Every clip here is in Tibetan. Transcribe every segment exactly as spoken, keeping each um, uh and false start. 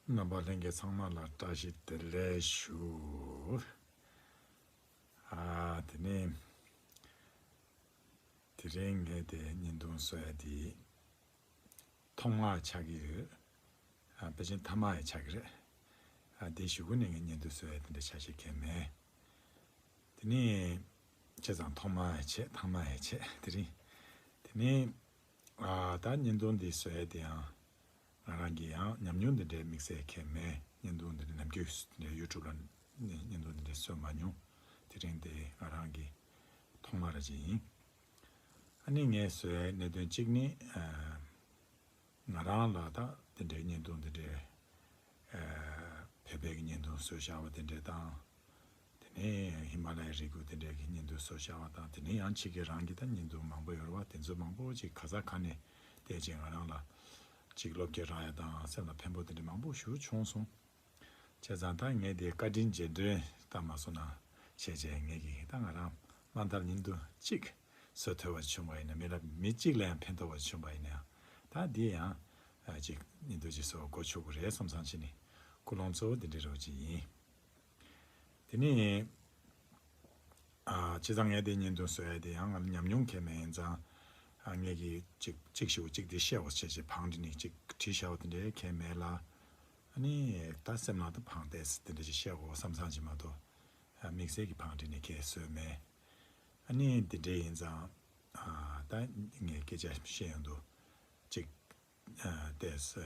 རྣམ་པ་ལྷན་རྒྱས་ཚང་མ་ལ་བཀྲ་ཤིས་བདེ་ལེགས་ཞུ། ཨ་དེ་ནས་དེ་རིང་ངས་དེ་བརྙན་ཐུང་བཟོ་ཡ་དེ་ཐོག་མ་ཆགས་ཀྱི་ཡོད། ཨ་དཔེ་ཆ་མཐའ་མ་ཡི་ཆགས་ཀྱི་རེད། ཨ་དེ་གཞུག་གུ་ནས་ངས་བརྙན་ཐུང་བཟོ་ཡ་དེ་འདྲ་ཆ་ཤས་གང་མེད། དེ་ནས་བྱས་ཙང་ཐོག་མ་ཡི་ཆེད་ཐང་མ་ཡི་ཆེད་དེ་རིང་དེ་ནས་ཨ་ད་བརྙན་ཐུང་འདི་བཟོ་ཡ་དེ་ཡང་། ང་རང་གིས་ཡང་ཉམས་མྱོང་འདི་འདྲའི་དམིགས་བསལ་གང་མེད། བརྙན་ཐུང་འདི་འདྲ་ནམ་རྒྱུན་འདི་འདྲ་ཡུ་ཊུབ་ལ་བརྙན་ཐུང་འདི་འདྲ་བཟོས་མ་མྱོང་། དེ་རིང་འདི་ང་རང་གི་ཐོག་མ་ར་ཅིག་ཡིན། ཨ་ནི་ངས་བཟོ་ཡའི་གནད་དོན་གཅིག་ནི་ཨ་ང་རང་ལ་ད་འདི་འདྲའི་བརྙན་ཐུང་འདི་འདྲའི་ཨ་བོད་པའི་གི་བརྙན་ཐུང་བཟོས་བཞག་པ་འདི་འདྲ་དང་། དེ་ནས་ཧི་མ་ལ་ཡའི་རི་རྒྱུད་དེ་འདྲའི་གི་བརྙན་ཐུང་བཟོ་བཞག་པ་དང་། དེ་ནས་ཡང་ཕྱི་རྒྱལ་རང་གི་ད་བརྙན་ཐུང་མང་པོ་ཡོད་རེད་བ། དེ་ཚོ་མང་པོ་ཅིག་ག་ས་ག་ནས་བལྟས་ཅིག་ང་རང་ལ་ཅིག་བློ་སྐྱེད་རག་ཡ་དང་སེམས་ལ་ཕན་པོ་དེ་འདྲ་མང་པོ་ཞིག་བྱུང་སོང་། བྱས་ཙང་ད་ངས་དེ་བཀའ་དྲིན་རྗེས་དྲན་བཏང་མ་སོང་ན་བྱས་བྱས་ངས་ཀྱི་ད་ང་རང་མ་མཐར་བརྙན་ཐུང་གཅིག་བཟོ་ཐུབ་པ་བྱུང་བ་ཡིན་ན། མི་ལ་མི་གཅིག་ལ་ཡང་ཕན་ཐོགས་པ་བྱུང་བ་ཡིན་ན་ཡང་ད་འདི་ཡང་ཅིག་བརྙན་ཐུང་ཅིག་བཟོ་དགོས་ཆོག་གི་རེད་བསམ་བསམ་བྱས་ནས་ཀུན་སློང་གཙོ་བོ་འདི་འདྲ་རོ་ཅིག་ཡིན། དེ་ནས་ཨ་བྱས་ཙང་ངས་དེ་བརྙན་ཐུང་བཟོ་ཡ་དེ་ཡང་ང་ལ་ཉམས་མྱོང་གང་མེད་ཡིན་ཙང་། ཨ་ངས་ཀྱི་གཅིག་གཅིག་ཞུ་གཅིག་དེ་བཤད་འོ་བྱས་བྱས་བང་སྒྲིག་ནས་གཅིག་བྲིས་བཞག་པ་དེ་འདྲའི་གང་མེད་ལ། ཨ་ནི་ད་སེམས་ནང་དུ་བང་ཏོག་ཙམ་དེ་འདྲ་ཞིག་བཤད་འོ་བསམ་བསམ་ཅིག་མ་གཏོགས་ཨ་དམིགས་བསལ་གྱི་བང་སྒྲིག་ནས་གང་བཟོས་མེད། ཨ་ནི་དེ་འདྲ་ཡིན་ཙང་ཨ་ད་ངས་སྐད་ཆ་བཤད་ཡོང་དུས་གཅིག་ཏོག་ཙམ་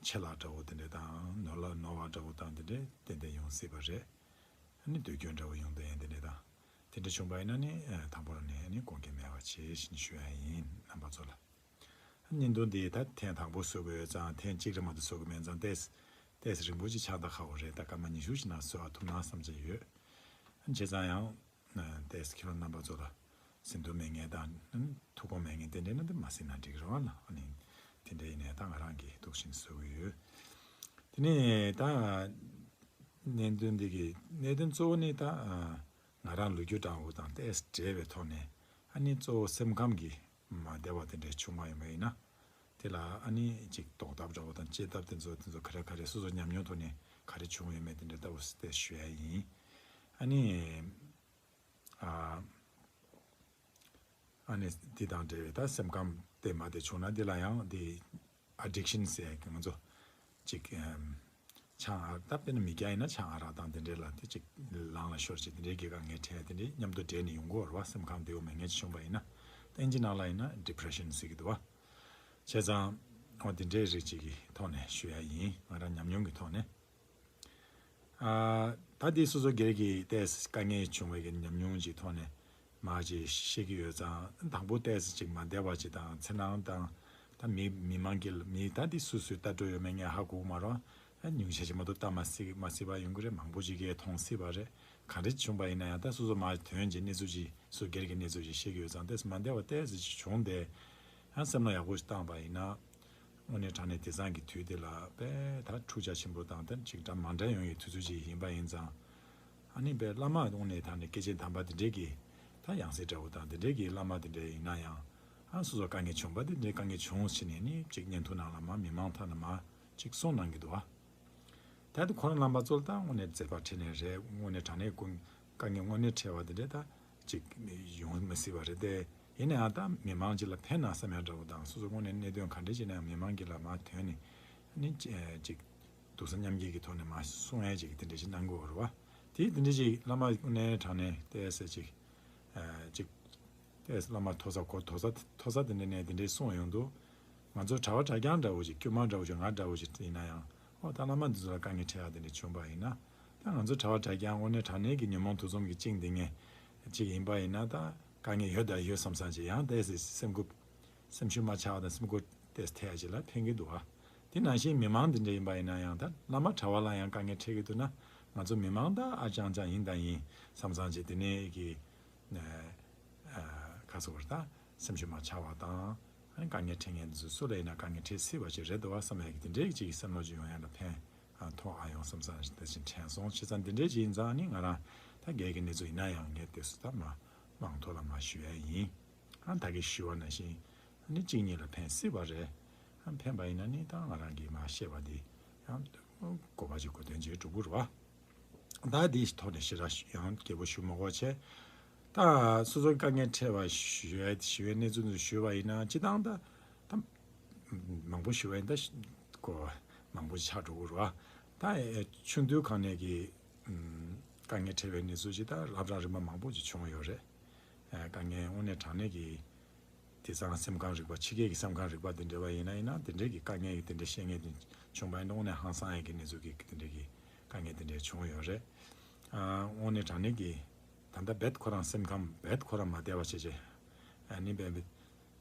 ཆད་ལྷག་འདྲ་བོ་དེ་འདྲ་དང་ནོར་ལྷག་ནོར་བ་འདྲ་བོ་དང་དེ་འདྲ་ཏན་ཏན་ཡོང་སྲིད་པ་རེད། ཨ་ནི་དུས་སྐྱོན་འདྲ་བོ་ཡོང་དོན་ཡང་དེ་འདྲ་དང་། དེ་འདྲ་བྱུང་པ་ཡིན་ན་ནི་དང་པོ་ལ་ནས་ནི་དགོངས་འགལ་མེད་པ་བྱེད་བཞིན་ཞུ་ཡ་ཡིན་རྣམ་པ་ཚོ་ལ། བརྙན་ཐུང་འདི་ད་ཐེངས་དང་པོ་བཟོ་དགོས་ཡོད་ཙང་ཐེངས་གཅིག་རེ་མ་གཏོགས་བཟོ་དགོས་མེད་ཙང་ཏོག་ཙམ་རིང་པོ་ཅིག་ཆགས་ད་ཁག་པོ་རེད། ད་སྐར་མ་ཉི་ཤུ་ཞིག་ནང་བཟོ་བ་ཐུབ་ན་བསམ་བྱས་ཡོད། བྱས་ཙང་ཡང་། ཏེས་ཁྱེད་རང་རྣམ་པ་ཚོ་ལ་ཟིན་ཐོ་མེད་མཁན་དང་ཐུགས་དགོངས་མེད་མཁན་དེ་འདྲས་ན་དེ་མ་ཟིན་ན་འགྲིག་རེད་བ་ལ། ཨ་ནི་དེ་འདྲས་ཡིན་ནའི་ད་ང་རང་གིས་འདུག་བཞིན་བཟོ་གི་ཡོད། དེ་ནས་ད་གནད་དོན་འདི་གི་གནད་དོན་གཙོ་བོ་ནི་ད་ང་རང་ལོ་རྒྱུས་འདྲ་བོ་དང་ཏེས་འབྲེལ་བའི་ཐོག་ནས་ཨ་ནི་གཙོ་བོ་སེམས་ཁམས་ཀྱི་མ་བདེ་བ་དེ་འདྲས་བྱུང་བ་ཡིན་པ་ཡིན་ན། དེ་ལ་ཨ་ནི་ཅིག་ཟློག་ཐབས་འདྲ་བོ་དང་བཅད་ཐབས་དེ་ཚོ་དེ་ཚོ་ག་རེ་ག་རེ་སོ་སོ་ཉམས་མྱོང་ཐོག་ནས་ག་རེ་བྱུང་ཡོད་མེད་དེ་འདྲ་ལྟ་བུ་སྟེ་ཞུ་ཡ་ཡིན། ཨ་ནི། ཨ་ཨ་ནི་འདི་དང་འབྲེལ་བའི་ད་སེམས་ཁམས་དེ་མ་དེ་བྱུང་ན་འདི་ལ་ཡང་འདི་ཨ་ཌིག་ཤན་ཟེར་ཡ་གི་ང་ཚོ་ཅིག་ཨམ་ཆང་ཨ་ད་དཔེར་ན་མི་སྐྱ་ཡིན་ན་ཆང་ཨ་རག་དང་དེ་འདྲས་ལ་དེ་ཅིག་ལངས་ལ་ཤོར་ཅིག་དེ་འདྲས་ཀྱི་དཀའ་ངལ་འཕྲད་དེ་འདྲས་མཉམ་དུ་འདྲེས་ནས་ཡོང་གི་ཡོད་རེད་བ། སེམས་ཁམས་བདེ་བོ་མེད་མཁན་ཅིག་བྱུང་བ་ཡིན་ན། ད་ཨིན་ཇི་ནང་ལ་ཡིན་ན་ཌི་པི་རེ་ཤན་ཟེར་གྱི་འདུག་བ། བྱས་ཙང་འོ་དེ་འདྲས་རིགས་ཅིག་གི་ཐོག་ནས་ཞུ་ཡ་ཡིན། ང་རང་ཉམས་མྱོང་གི་ཐོག་ནས། ཨ་ད་འདི་སོ་སོ་སྒེར་གྱི་ཏེས་དཀའ་ངལ་བྱུང་བའི་གི་ཉམས་མྱོང་ཅིག་ཐོག་ནས་མ་ཅིག་བཤད་ཀྱི་ཡོད་ཙང་། དང་པོ་ཏེས་ཅིག་མ་བདེ་བ་ཅིག་དང་འཚེར་སྣང་དང་། ད་མི་མི་མང་གི་མི་ད་འདི་སུ་སུའི་ལྟ་གྲོས་ཡོད་མེད་ངས་ཧ་གོ་གི་མ་རེད། ཨ་ཉུང་ཤས་ཅིག་མ་གཏོགས་ལྟ་མ་སྲིད་མ་སྲིད་པ་ཡོང་གི་རེད། མང་པོ་ཅིག་གིས་མཐོང་སྲིད་པ་རེད། ག་འདྲ་བྱུང་པ་ཡིན་ན་ཡང་ད་སོ་སོ་མ་དོན་གྱི་གནས་ཚུལ་ཅིག་སོ་སྒེར་གྱི་གནས་ཚུལ་ཅིག་བཤད་ཀྱི་ཡོད་ཙང་ཏེས་མ་བདེ་བ་ཏེས་ཅིག་བྱུང་སྟེ། ཡང་སེམས་ལ་ཡག་པོ་ཞིག་བཏང་པ་ཡིན་ན། དངོས་གནས་དྲང་གནས་དེང་སང་གི་དུས་འདི་ལ་དཔེ་ད་འཁྲུག་ཆ་ཆེན་པོ་དང་དེ་ཅིག་འདྲ་མ་འདྲ་ཡོང་ཡའི་དུས་ཚོད་ཅིག་ཡིན་པ་ཡིན་ཙང་། ཨ་ནི་དཔེ་བླ་མ་དངོས་གནས་དྲང་གནས་སྐྱེས་ཆེན་དམ་པ་དེ་འདྲས་ཀྱི་ད་ཡང་སྲིད་འདྲ་བོ་དང་དེ་འདྲས་ཀྱི་བླ་མ་དེ་འདྲས་ཡིན་ན་ཡང་། ཨ་སོ་སོ་དཀའ་ངལ་བྱུང་པ་དེ་འདྲས་དཀའ་ངལ་བྱུང་ཕྱིན་ནས་ནི་ཅིག་བརྙན་ཐུང་ནང་ལ་མ་མི་མང་ཐོག་ནས་མ་ཅིག་གསུང་གནང་གི་འདུག་བ། ད་དེ་ཁོ་རང་རྣམ་པ་ཚོ་ལ་ད་དངོས་གནས་མཛད་པ་ཁྲེལ་ནས་རེད། དངོས་གནས་དྲང་གནས་ཀུན་དཀའ་ངལ་དངོས་གནས་འཕྲད་པ་དེ་འདྲས་ད་ཅིག་ཡོང་མི་སྲིད་པ་རེད་དེ། ཡིན་ན་ཡང་ད་མི་མང་ཅིག་ལ་ཕན་ན་བསམ་ཡ་འདྲ་བོ་དང་སོ་སོ་དངོས་གནས་གནད་དོན་ག་འདྲས་ཅིག་ན་ཡང་མི་མང་གི་ལ་མ་ཐོན་ནས་ནི་ཅིག་འདུག་ས་མཉམ་སྐྱེད་ཀྱི་ཐོག་ནས་མ་གསུང་ཡ་ཅིག་དེ་འདྲས་ཅིག་གནང་དགོས་པ་རེད་བ། དེ་དེ་འདྲས་ཅིག་བླ་མ་དངོས་གནས་དྲང་གནས་ཏེས་ཅིག་ཅིག་ཏེས་བླ་མ་མཐོ་ས་གོ་མཐོ་ས་མཐོ་ས་དེ་འདྲས་ནས་དེ་འདྲས་གསུང་ཡོང་དུས། ང་ཚོ་གྲྭ་པ་གྲྭ་རྐྱང་འདྲ་བོ་ཞིག་དཀྱུས་མ་འདྲ་བོ་ཞིག་ང་འདྲ་བོ་ཞིག་ཡིན་ན་ཡང་། ཨོ་ད་བླ་མ་འདི་ཚོ་ལ་དཀའ་ངལ་འཕྲད་ཡ་དེ་འདྲ་བྱུང་པ་ཡིན་ན། ད་ང་ཚོ་གྲྭ་པ་གྲྭ་རྐྱང་དངོས་གནས་དྲང་གནས་ཀྱི་ཉོན་མོངས་དུག་གསུམ་གྱི་བཅིངས་འདི་ངས་ཅིག་ཡིན་པ་ཡིན་ན། ད་དཀའ་ངལ་ཡོད་ད་ཡོད་བསམ་བསམ་ཅིག་ཡང་ཏོག་ཙམ་སེམས་ཁུར་སེམས་ཤུགས་མ་ཆག་པ་དང་སེམས་ཁུར་ཏོག་ཙམ་ཐེབས་ཡ་ཅིག་ལ་ཕན་གྱི་འདུག་ཨ། དེ་ནང་བཞིན་མི་མང་འདི་འདྲ་ཡིན་པ་ཡིན་ན་ཡང་། ད་བླ་མ་གྲྭ་པ་ལ་ཡང་དཀའ་ངལ་འཕྲད་ཀྱི་འདུག་ན། ང་ཚོ་མི་མང་ད་ཨ་ཅང་ཅང་ཡིན་ད་ཡིན་བསམ་བསམ་ཅིག་དེ་ནས་ཀྱི་ཁ་སོ་བར་ད་སེམས་ཤུགས་མ་ཆག་པ་དང་། ཨ་ནི་དཀའ་ངལ་འཕྲད་མཁན་དེ་ཚོ་སུ་ལ་ཡིན་ན་དཀའ་ངལ་འཕྲད་སྲིད་པ་ཅིག་རེད་འདུག་བ་བསམ་ཡག་གི་དེ་འདྲའི་ཅིག་གི་བསམ་བློ་ཅིག་ཡོང་ཡག་ལ་ཕན་ཐོགས་ཨ་ཡོང་བསམ་བསམ་ཞིག་དེ་བཞིན་དྲན་སོང་། བྱས་ཙང་འདི་འདྲའི་ཅིག་ཡིན་ཙང་ནི་ང་རང་ད་སྒེར་གྱི་གནས་ཚུལ་ཡིན་ན་ཡང་ངས་དེ་ཚོ་ད་མ་མང་ཐོག་ལ་མ་ཞུ་ཡ་ཡིན། ཨ་ད་གིན་ཞུ་བ་ནང་བཞིན་ཨ་ནི་གཅིག་གཉིས་ལ་ཕན་སྲིད་པ་རེད། ཕན་པ་ཡིན་ན་ནི་ད་ང་རང་གིས་མ་ཤེས་པ་འདི་ཡང་གོ་བ་ཅིག་གོ་དོན་ཅིག་འགྲོ་གི་རེད་བ། ད་འདིའི་ཐོག་ནས་ཞེ་དྲག་ཡང་རྒྱས་པོ་ཞུ་མ་དགོས་བྱས། ད་སོ་སོའི་དཀའ་ངལ་འཕྲད་པ་ཞུ་ཡ་ཞུ་བའི་གནས་ཚུལ་འདི་ཞུས་པ་ཡིན་ན་སྤྱིར་བཏང་ད་ད་མང་པོ་ཞུ་བ་ཡིན་ད་གོ་མང་པོ་ཆགས་འགྲོ་གི་རེད་བ། ད་ཆུང་དུས་སྒང་ནས་ཀྱི་དཀའ་ངལ་འཕྲད་པའི་གནས་ཚུལ་ཅིག་ད་སློབ་གྲྭ་རིམ་པ་མང་པོ་ཅིག་བྱུང་ཡོད་རེད། དཀའ་ངལ་དངོས་གནས་དྲང་གནས་ཀྱི་དེང་སང་སེམས་ཁམས་རིག་པ་ཕྱི་རྒྱལ་གྱི་སེམས་ཁམས་རིག་པ་དེ་འདྲ་བ་ཡིན་ན་ཡིན་ན་དེ་འདྲའི་གི་དཀའ་ངལ་གྱི་དེ་འདྲ་བཤད་མཁན་དེ་བྱུང་བ་ཡིན་ན་དངོས་གནས་ཧང་སང་ཡས་ཀྱི་གནས་ཚུལ་གྱི་དེ་འདྲའི་གི་དཀའ་ངལ་དེ་འདྲ་བྱུང་ཡོད་རེད། ཨ་དངོས་གནས་དྲང་གནས་ཀྱི་ད་ལྟ་རྦད་ཁོ་རང་སེམས་ཁམས་རྦད་ཁོ་རང་མ་བདེ་བ་བྱས་བྱས་ཨ་ནི་བས་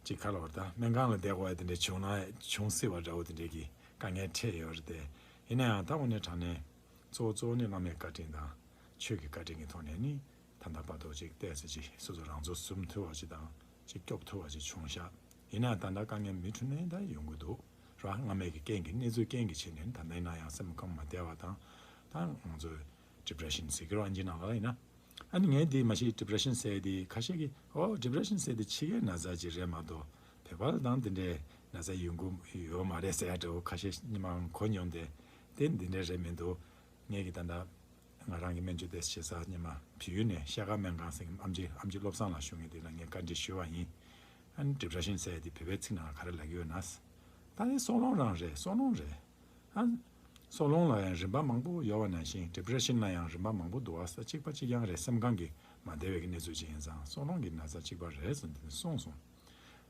ཅིག་ཁ་ལོར་ད་སྨན་ཁང་ལ་བསྡད་དགོས་ཡ་དེ་འདྲ་བྱུང་ན་བྱུང་སྲིད་པ་འདྲ་བོ་དེ་འདྲའི་གི་དཀའ་ངལ་འཕྲད་ཡོད་རེད་དེ། ཡིན་ན་ཡང་ད་དངོས་གནས་དྲང་གནས་གཙོ་བོ་གཙོ་བོ་ནི་བླ་མའི་བཀའ་དྲིན་དང་ཆོས་ཀྱི་བཀའ་དྲིན་གྱི་ཐོག་ནས་ནི། ད་ལྟ་བར་དུ་ཅིག་བལྟས་ཚེ་ཅིག་སོ་སོ་རང་ཚོ་ཟུམ་ཐུབ་པ་ཅིག་དང་ཅིག་སྐྱོབ་ཐུབ་པ་ཅིག་བྱུང་ཤག་ཡིན་ན་ད་ལྟ་དཀའ་ངལ་མུ་མཐུད་ནས་ད་ཡོང་གི་འདུག་ར། སྔ་མའི་གི་རྐྱེན་གྱིས་གནས་ཚུལ་རྐྱེན་གྱིས་བྱས་ནས་ད་ལྟ་ཡིན་ན་ཡང་སེམས་ཁམས་མ་བདེ་བ་དང་ད་ང་ཚོ་depression་ཟེར་གི་ར་ཨིན་ཇི་ནང་ལ་ཡིན་ན། ཨ་ནི་ངས་འདི་མ་གཞི་depression་ཟེར་དེ་ཁ་ཤས་ཀྱིས་ཨོ་depression་ཟེར་དེ་ཕྱི་རྒྱལ་ན་ཚ་ཅིག་རེད་མ་གཏོགས་བོད་པ་ལ་དང་དེ་འདྲའི་ན་ཚ་ཡོང་གི་ཡོད་མ་རེད་ཟེར་ཡ་འདྲ་བོ་ཁ་ཤས་སྔོན་མ་གོ་མྱོང་སྟེ་དེ་འདི་འདྲ་རེད་མི་འདུག་ངས་ཀྱི་ད་ལྟ། ང་རང་གི་སྨན་བཅོས་དེ་བྱེད་ས་སྔོན་མ་བལ་ཡུལ་ནས་ཤ་ཁ་སྨན་ཁང་ཟེར་ཨམ་ཆི་ཨམ་ཆི་བློ་བཟང་ལགས་ཞུ་མཁན་དེ་ལ་ངས་བཀའ་འདྲི་ཞུས་པ་ཡིན། ཨ་ནི་depression་ཟེར་ཡ་དེ་བོད་པའི་ཚིག་ནང་ལ་ག་རེ་ལབ་ཀྱི་ཡོད་ན། ད་ནི་སྲོག་རླུང་རང་རེད། སྲོག་རླུང་རེད། ཨ་སྲོག་རླུང་ལ་ཡང་རིམ་པ་མང་པོ་ཡོད་པ་ནང་བཞིན་depression་ལ་ཡང་རིམ་པ་མང་པོ་འདུག་བ། ས་གཅིག་པ་གཅིག་རྐྱང་རེད། སེམས་ཁམས་ཀྱི་མ་བདེ་བའི་གནས་ཚུལ་ཅིག་ཡིན་ཙང་སྲོག་རླུང་གི་ན་ཚ་གཅིག་པ་རེད་ཟེར་འདི་ནས་གསུངས་སོང་།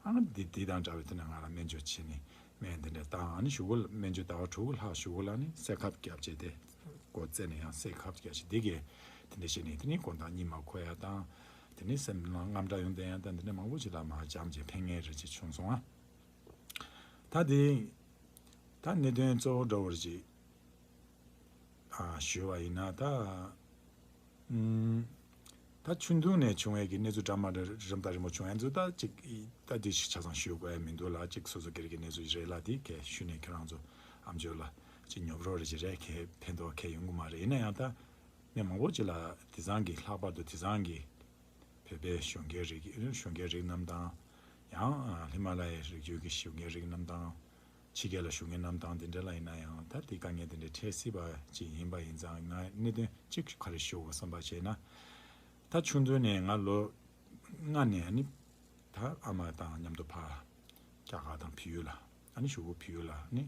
ཨ་ནི་འདི་འདི་དང་འདྲ་བའི་དེ་ནས་ང་ལ་སྨན་བཅོས་བྱས་ནས་སྨན་འདི་འདྲ་བཏང་། ཨ་ནི་གཞུག་གུ་ལ་སྨན་བཅོས་ཟླ་བ་དྲུག་ལྷག་གཞུག་གུ་ལ་ནི་སེ་ཁབ་བརྒྱབ་བྱས་ཏེ་སྒོ་རྩེ་ནས་ཡང་སེ་ཁབ་བརྒྱབ་བྱས་འདི་གས་དེ་འདྲ་བྱས་ནས་དེ་ནི་དགོང་དག་གཉིད་མ་ཁུག་ཡ་དང་དེ་ནི་སེམས་ནང་དངངས་སྐྲག་ཡོང་བསྡད་ཡ་དང་འདི་འདྲ་མང་པོ་ཅིག་ལ་མར་སྦྱངས་བྱས་ཕན་ངེས་རེ་ཅིག་བྱུང་སོང་ཨ། ད་དེ་ད་གནད་དོན་གཙོ་བོ་འདྲ་བོ་རེ་ཅིག་ཞུས་པ་ཡིན་ན་ད། ཨུམ། ད་ཆུང་དུས་ནས་བྱུང་བའི་གི་གནས་ཚུལ་འདྲ་མི་འདྲ་རིམ་པ་རིམ་པ་བྱུང་ཡ་ཚོ་ད་ཅིག་ད་དེ་ཞིག་ཆ་ཚང་ཞུ་དགོས་ཡ་མི་འདུག་ལ། ཅིག་སོ་སོ་སྒེར་གྱི་གནས་ཚུལ་རེད་ལ། དེ་གས་ཞུས་ནས་ཁྱེད་རང་ཚོ་ཨམ་ཅོག་ལ་ཅིག་ཉོབ་རོགས་རེ་ཅིག་རེད། གས་ཕན་ཐོགས་གས་ཡོང་གི་མ་རེད། ཡིན་ན་ཡང་ད་མི་མང་པོ་ཅིག་ལ་དེང་སང་གི་ལྷག་པར་དུ་དེང་སང་གི་བོད་པའི་གཞོན་སྐྱེས་རིགས་གཞོན་སྐྱེས་རིགས་རྣམས་དང་། ཡང་ཧི་མ་ལ་ཡའི་རི་རྒྱུད་ཀྱི་གཞོན་སྐྱེས་རིགས་རྣམས་དང་། ཕྱི་རྒྱལ་ལ་བཞུགས་མཁན་རྣམས་དང་དེ་འདྲ་ལ་ཡིན་ན་ཡང་ད་དེ་དཀའ་ངལ་དེ་འདྲ་འཕྲད་སྲིད་པ་ཅིག་ཡིན་པ་ཡིན་ཙང་། ང་གནད་དོན་གཅིག་ག་རེ་ཞུ་དགོས་བསམ་པ་བྱས་ན། ད་ཆུང་དུས་ནས་ང་ལོ་ལྔ་ནས་ཨ་ནི་ད་ཨ་མ་དང་མཉམ་དུ་ཕར་རྒྱ་གར་དང་བལ་ཡུལ་ལ་ཨ་ནི་གཞུག་གུ་བལ་ཡུལ་ལ་ཨ་ནི་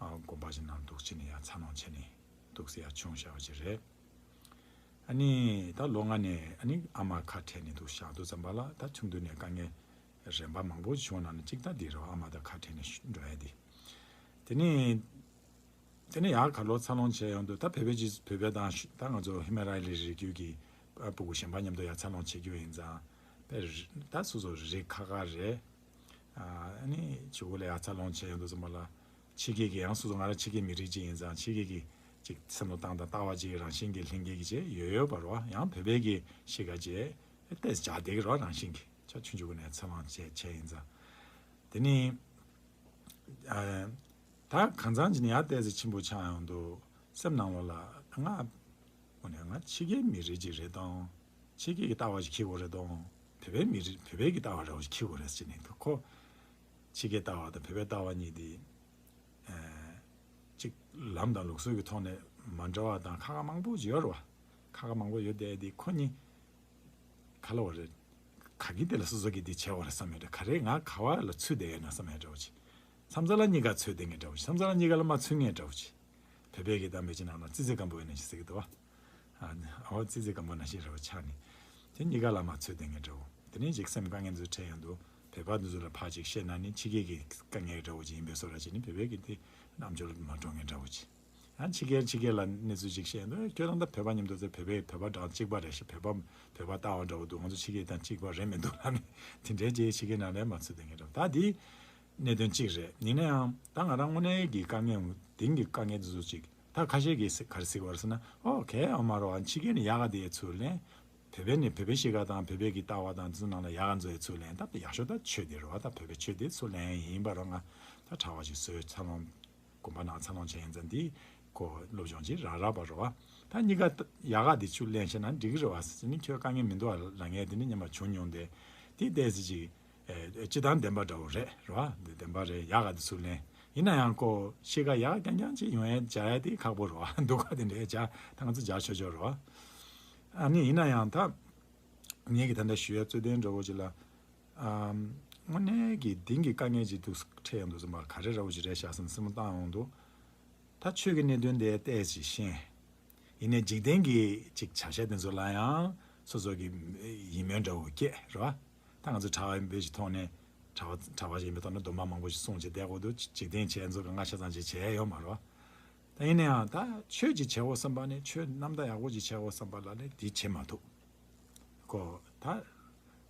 ཨ་དགོན་པ་ཅིག་ནང་འདུག་བྱས་ནས་ཡར་འཚར་ལོངས་བྱས་ནས་འདུག་སེ་ཡར་བྱུང་བཞག་པ་ཅིག་རེད། ཨ་ནི་ད་ལོ་ལྔ་ནས་ཨ་ནི་ཨ་མ་ཁ་བྲལ་ནས་འདུག་བཞག་དུས་ཙམ་པ་ལ་ད་ཆུང་དུས་ནས་དཀའ་ངལ་རིམ་པ་མང་པོ་བྱུང་བ་ནང་ནས་གཅིག་ད་འདི་རེད་བ། ཨ་མ་དང་ཁ་བྲལ་ནས་འགྲོ་ཡ་དེ། དེ་ནས་དེ་ནས་ཡར་ག་ལོ་འཚར་ལོངས་བྱས་ཡོང་དུས་ད་བོད་པའི་ཅིག་བོད་པའི་དང་ད་ང་ཚོ་ཧི་མ་ལ་ཡའི་རི་རྒྱུད་ཀྱི་ཕྲུ་གུ་གཞན་པ་མཉམ་དུ་ཡར་འཚར་ལོངས་བྱེད་རྒྱུ་ཡིན་ཙང་། དཔེ་ད་སོ་སོ་རི་ཁ་ཁ་རེད། ཨ་ནི་གཞུག་གུ་ལ་ཡར་འཚར་ལོངས་བྱས་ཡོང་དུས་ཙམ་པ་ལ་ཕྱི་རྒྱལ་གྱི་ཡང་སོ་སོ་ང་རང་ཕྱི་རྒྱལ་མི་རིགས་ཅིག་ཡིན་ཙང་ཕྱི་རྒྱལ་གྱི་ཅིག་བསམ་བློ་བཏང་དང་ལྟ་བ་ཅིག་རང་བཞིན་གྱི་ལྷན་སྐྱེས་ཀྱི་ཅིག་ཡོད་ཡོད་པ་རེད་བ། ཡང་བོད་པའི་གི་གཤིས་ཀ་ཅིག་ཏོག་ཙམ་འཇགས་བསྡད་ཀྱི་རེད་བ། རང་བཞིན་གྱི་ཆ་ཆུང་ཆུང་གི་ནས་འཚར་ལོངས་བྱས་བྱས་ཡིན་ཙང་། དེ་ནི་ཨ་ད་གང་འཚམ་ཅིག་ནས་ཡར་ཏོག་ཙམ་ཆེན་པོ་ཆགས་ཡོང་དུས་སེམས་ནང་ལོགས་ལ་ང་དངོས་གནས་ང་ཕྱི་རྒྱལ་མི་རིགས་ཅིག་རེད་དང་། ཕྱི་རྒྱལ་གྱི་ལྟ་བ་ཞིག་འཁྱེར་དགོས་རེད་དང་། བོད་པའི་མི་རིགས་བོད་པའི་གི་ལྟ་བ་འདྲ་བོ་ཞིག་འཁྱེར་དགོས་རེད་ཟེར་ནས་ཁོ། ཕྱི་རྒྱལ་ལྟ་བ་དང་བོད་པའི་ལྟ་བ་གཉིས་དེ། ཨ་གཅིག་ལམ་དང་ལུགས་སྲོལ་གྱི་ཐོག་ནས་མ་འདྲ་བ་དང་ཁ་ཁ་མང་པོ་ཅིག་ཡོད་རེད་བ། ཁ་ཁ་མང་པོ་ཡོད་བསྡད་དེ་ཁོ་གཉིས་ག་ལ་བ་རེད། ག་གི་དེ་ལ་སོ་སོ་གི་དེ་བྱས་པ་རེད་བསམ་ཡོད་འདྲ། ག་རེ་ང་ག་བ་ལ་ཚུད་བསྡད་ཡོད་ན་བསམ་ཡོད་འདྲ་བོ་ཅིག་བསམ་ས་ལ་གཉིས་ཀ་ཚུད་བསྡད་མཁན་འདྲ་བོ་ཅིག་བསམ་ས་ལ་གཉིས་ཀ་ལ་མ་ཚུད་མཁན་འདྲ་བོ་ཅིག་བོད་པའི་གི་གཏམ་དཔེ་ཅིག་ནང་ན་ཙི་ཙི་སྐམ་པོ་ཡིན་ན་ཞིག་ཟེར་གི་འདུག་བ། ཨ་ནི་ཨོ་ཙི་ཙི་སྐམ་པོ་ན་ཞིག་རེ་བ་ཆགས་ནས། དེ་གཉིས་ཀ་ལ་མ་ཚུད་བསྡད་མཁན་འདྲ་བོ། དེ་ནས་ཅིག་སེམས་དཀའ་ངལ་འདི་ཚོ་འཕྲད་ཡོང་དུས་བོད་པ་འདི་ཚོ་ལ་ཕར་ཅིག་བཤད་ན་ནི་ཕྱི་རྒྱལ་གྱི་དཀའ་ངལ་འདྲ་བོ་ཅིག་ཡིན་པའི་བཟོ་འདྲ་ཅིག་ནི་བོད་པའི་གི་དེ་རྣམ་འགྱུར་མ་འགྲོ་མཁན་འདྲ་བོ་ཅིག་ཡང་ཕྱི་རྒྱལ་ཕྱི་རྒྱལ་ལ་གནས་ཚུལ་ཅིག་བཤད་ཡོང་དུས་ཁྱོད་རང་ད་བོད་པ་མཉམ་དུ་ཚེ་བོད་པའི་བོད་པ་འདྲ་གཅིག་པ་རེད་ཤག་བོད་པ་བོད་པ་ལྟ་བ་འདྲ་བོ་འདུག་ང་ཚོ་ཕྱི་རྒྱལ་དང་གཅིག་པ་རེད་མི་འདུག་ལབ་ནས་དེ་འདྲའི་ཅིག་ཕྱི་རྒྱལ་ནང་ལ་མ་ཚུད་བསྡད་མཁན་འདྲ་བོ། ད་དེ་གནད་དོན་གཅིག་རེད། ཡིན་ན་ཡང་ད་ང་རང་དངོས་གནས་ཀྱི་དཀའ་ངལ་དེང་གི་དཀའ་ངལ་དེ་ཚོ་ཅིག་ད་ཁ་ཤས་ཀྱིས་ག་རེ་ཟེར་གི་ཡོད་རེད་ཟེར་ན། ཨོ་ཁེ་ཨ་མ་རོ་ཨ་ཕྱི་རྒྱལ་ནས་ཡག་ག་དེ་ཚུར་ལེན། བོད་པའི་ནི་བོད་པའི་གཤིས་ཀ་དང་བོད་པའི་གི་ལྟ་བ་དང་དེ་ཚོ་ནང་ལ་ཡག་ག་ཚོ་ཡི་ཚུར་ལེན། ད་ཡག་ཤོས་ད་ཆོས་དེ་རེད་བ། ད་བོད་པའི་ཆོས་དེ་ཚུར་ལེན་ཡིན་པ་རོ། ང་ད་གྲྭ་པ་ཞིག་བཟོས་འཚར་ལོངས་དགོན་པ་ནང་འཚར་ལོངས་བྱས་ཡིན་ཙང་འདི་ཁོ་སློབ་སྦྱོང་ཅིག་རག་རག་པ་རོ་བ། ད་གཉིས་ཀ་ཡག་ག་དེ་ཚུར་ལེན་ཤེས་ན་འགྲིག་གི་རེད་བ་ཟེར་ནི། ཁྱོད་དཀའ་ངལ་མི་འདུག་བ་ལབ་མཁན་དེ་ནི་སྔོན་མ་བྱུང་མྱོང་སྟེ། དེ་ཏོག་ཙམ་ཅིག་ཨེ་སྤྱིར་བཏང་བདེན་པ་འདྲ་བོ་རེད་རེད་བ། འདི་བདེན་པ་རེད། ཡག་ག་དེ་ཚུར་ལེན། ཡིན་ན་ཡང་ཁོ་གཤིས་ཀ་ཡག་རྐྱང་རྐྱང་ཅིག་ཡོང་ཡས་སྦྱར་ཡས་དེ་ཁག་པོ་རེད་བ། སྡུག་ག་དེ་འདྲའི་སྦྱར་ད་ང་ཚོ་སྦྱར་ཆོག་ཆོག་རེད་བ། ཨ་ནི་ཡིན་ན་ཡང་ད་ངེད་ཀྱི་ད་ལྟ་ཞུ་ཡས་རྩོད་དོན་འདྲ་བོ་ཅིག་ལ། ཨམ། དངོས་གནས་ཀྱི་དེང་གི་དཀའ་ངལ་ཅིག་འདུག་འཕྲད་ཡོང་འདུག་བསམ་པ་ག་རེ་འདྲ་བོ་ཅིག་རེད་ཤག་བསམ་སེམས་བཏང་ཡོང་འདུག་ད་ཆོས་ཀྱི་གནད་དོན་དེ་ཏོག་ཙམ་ཤེས། ཡིན་ནའི་འཇིག་རྟེན་གྱི་ཅིག་བྱ་བྱེད་དེ་ཚོ་ལ་ཡང་སོ་སོ་གི་ཡིད་སྨོན་འདྲ་བོ་སྐྱེས་རེད་བ། ད་ང་ཚོ་གྲྭ་པ་ཡིན་པའི་ཅིག་ཐོག་ནས་གྲྭ་པ་གྲྭ་པ་ཞིག་ཡིན་པའི་ཐོག་ནས་སྡོམ་པ་མང་པོ་ཞིག་སྲུང་བྱས་བསྡད་དགོས་འདུག་འཇིག་རྟེན་བྱས་ཚོ་གི་ང་ཆ་ཚང་ཅིག་བྱས་ཡོད་མ་རེད་བ། ད་ཡིན་ན་ཡང་ད་ཆོས་ཅིག་བྱེད་དགོས་བསམ་པ་ནས་ཆོས་རྣམ་དག་ཡག་པོ་ཅིག་བྱེད་དགོས་བསམ་པ་ལ་ནི་དེ་བྱེད་མ་ཐུབ། ཁོ་ད་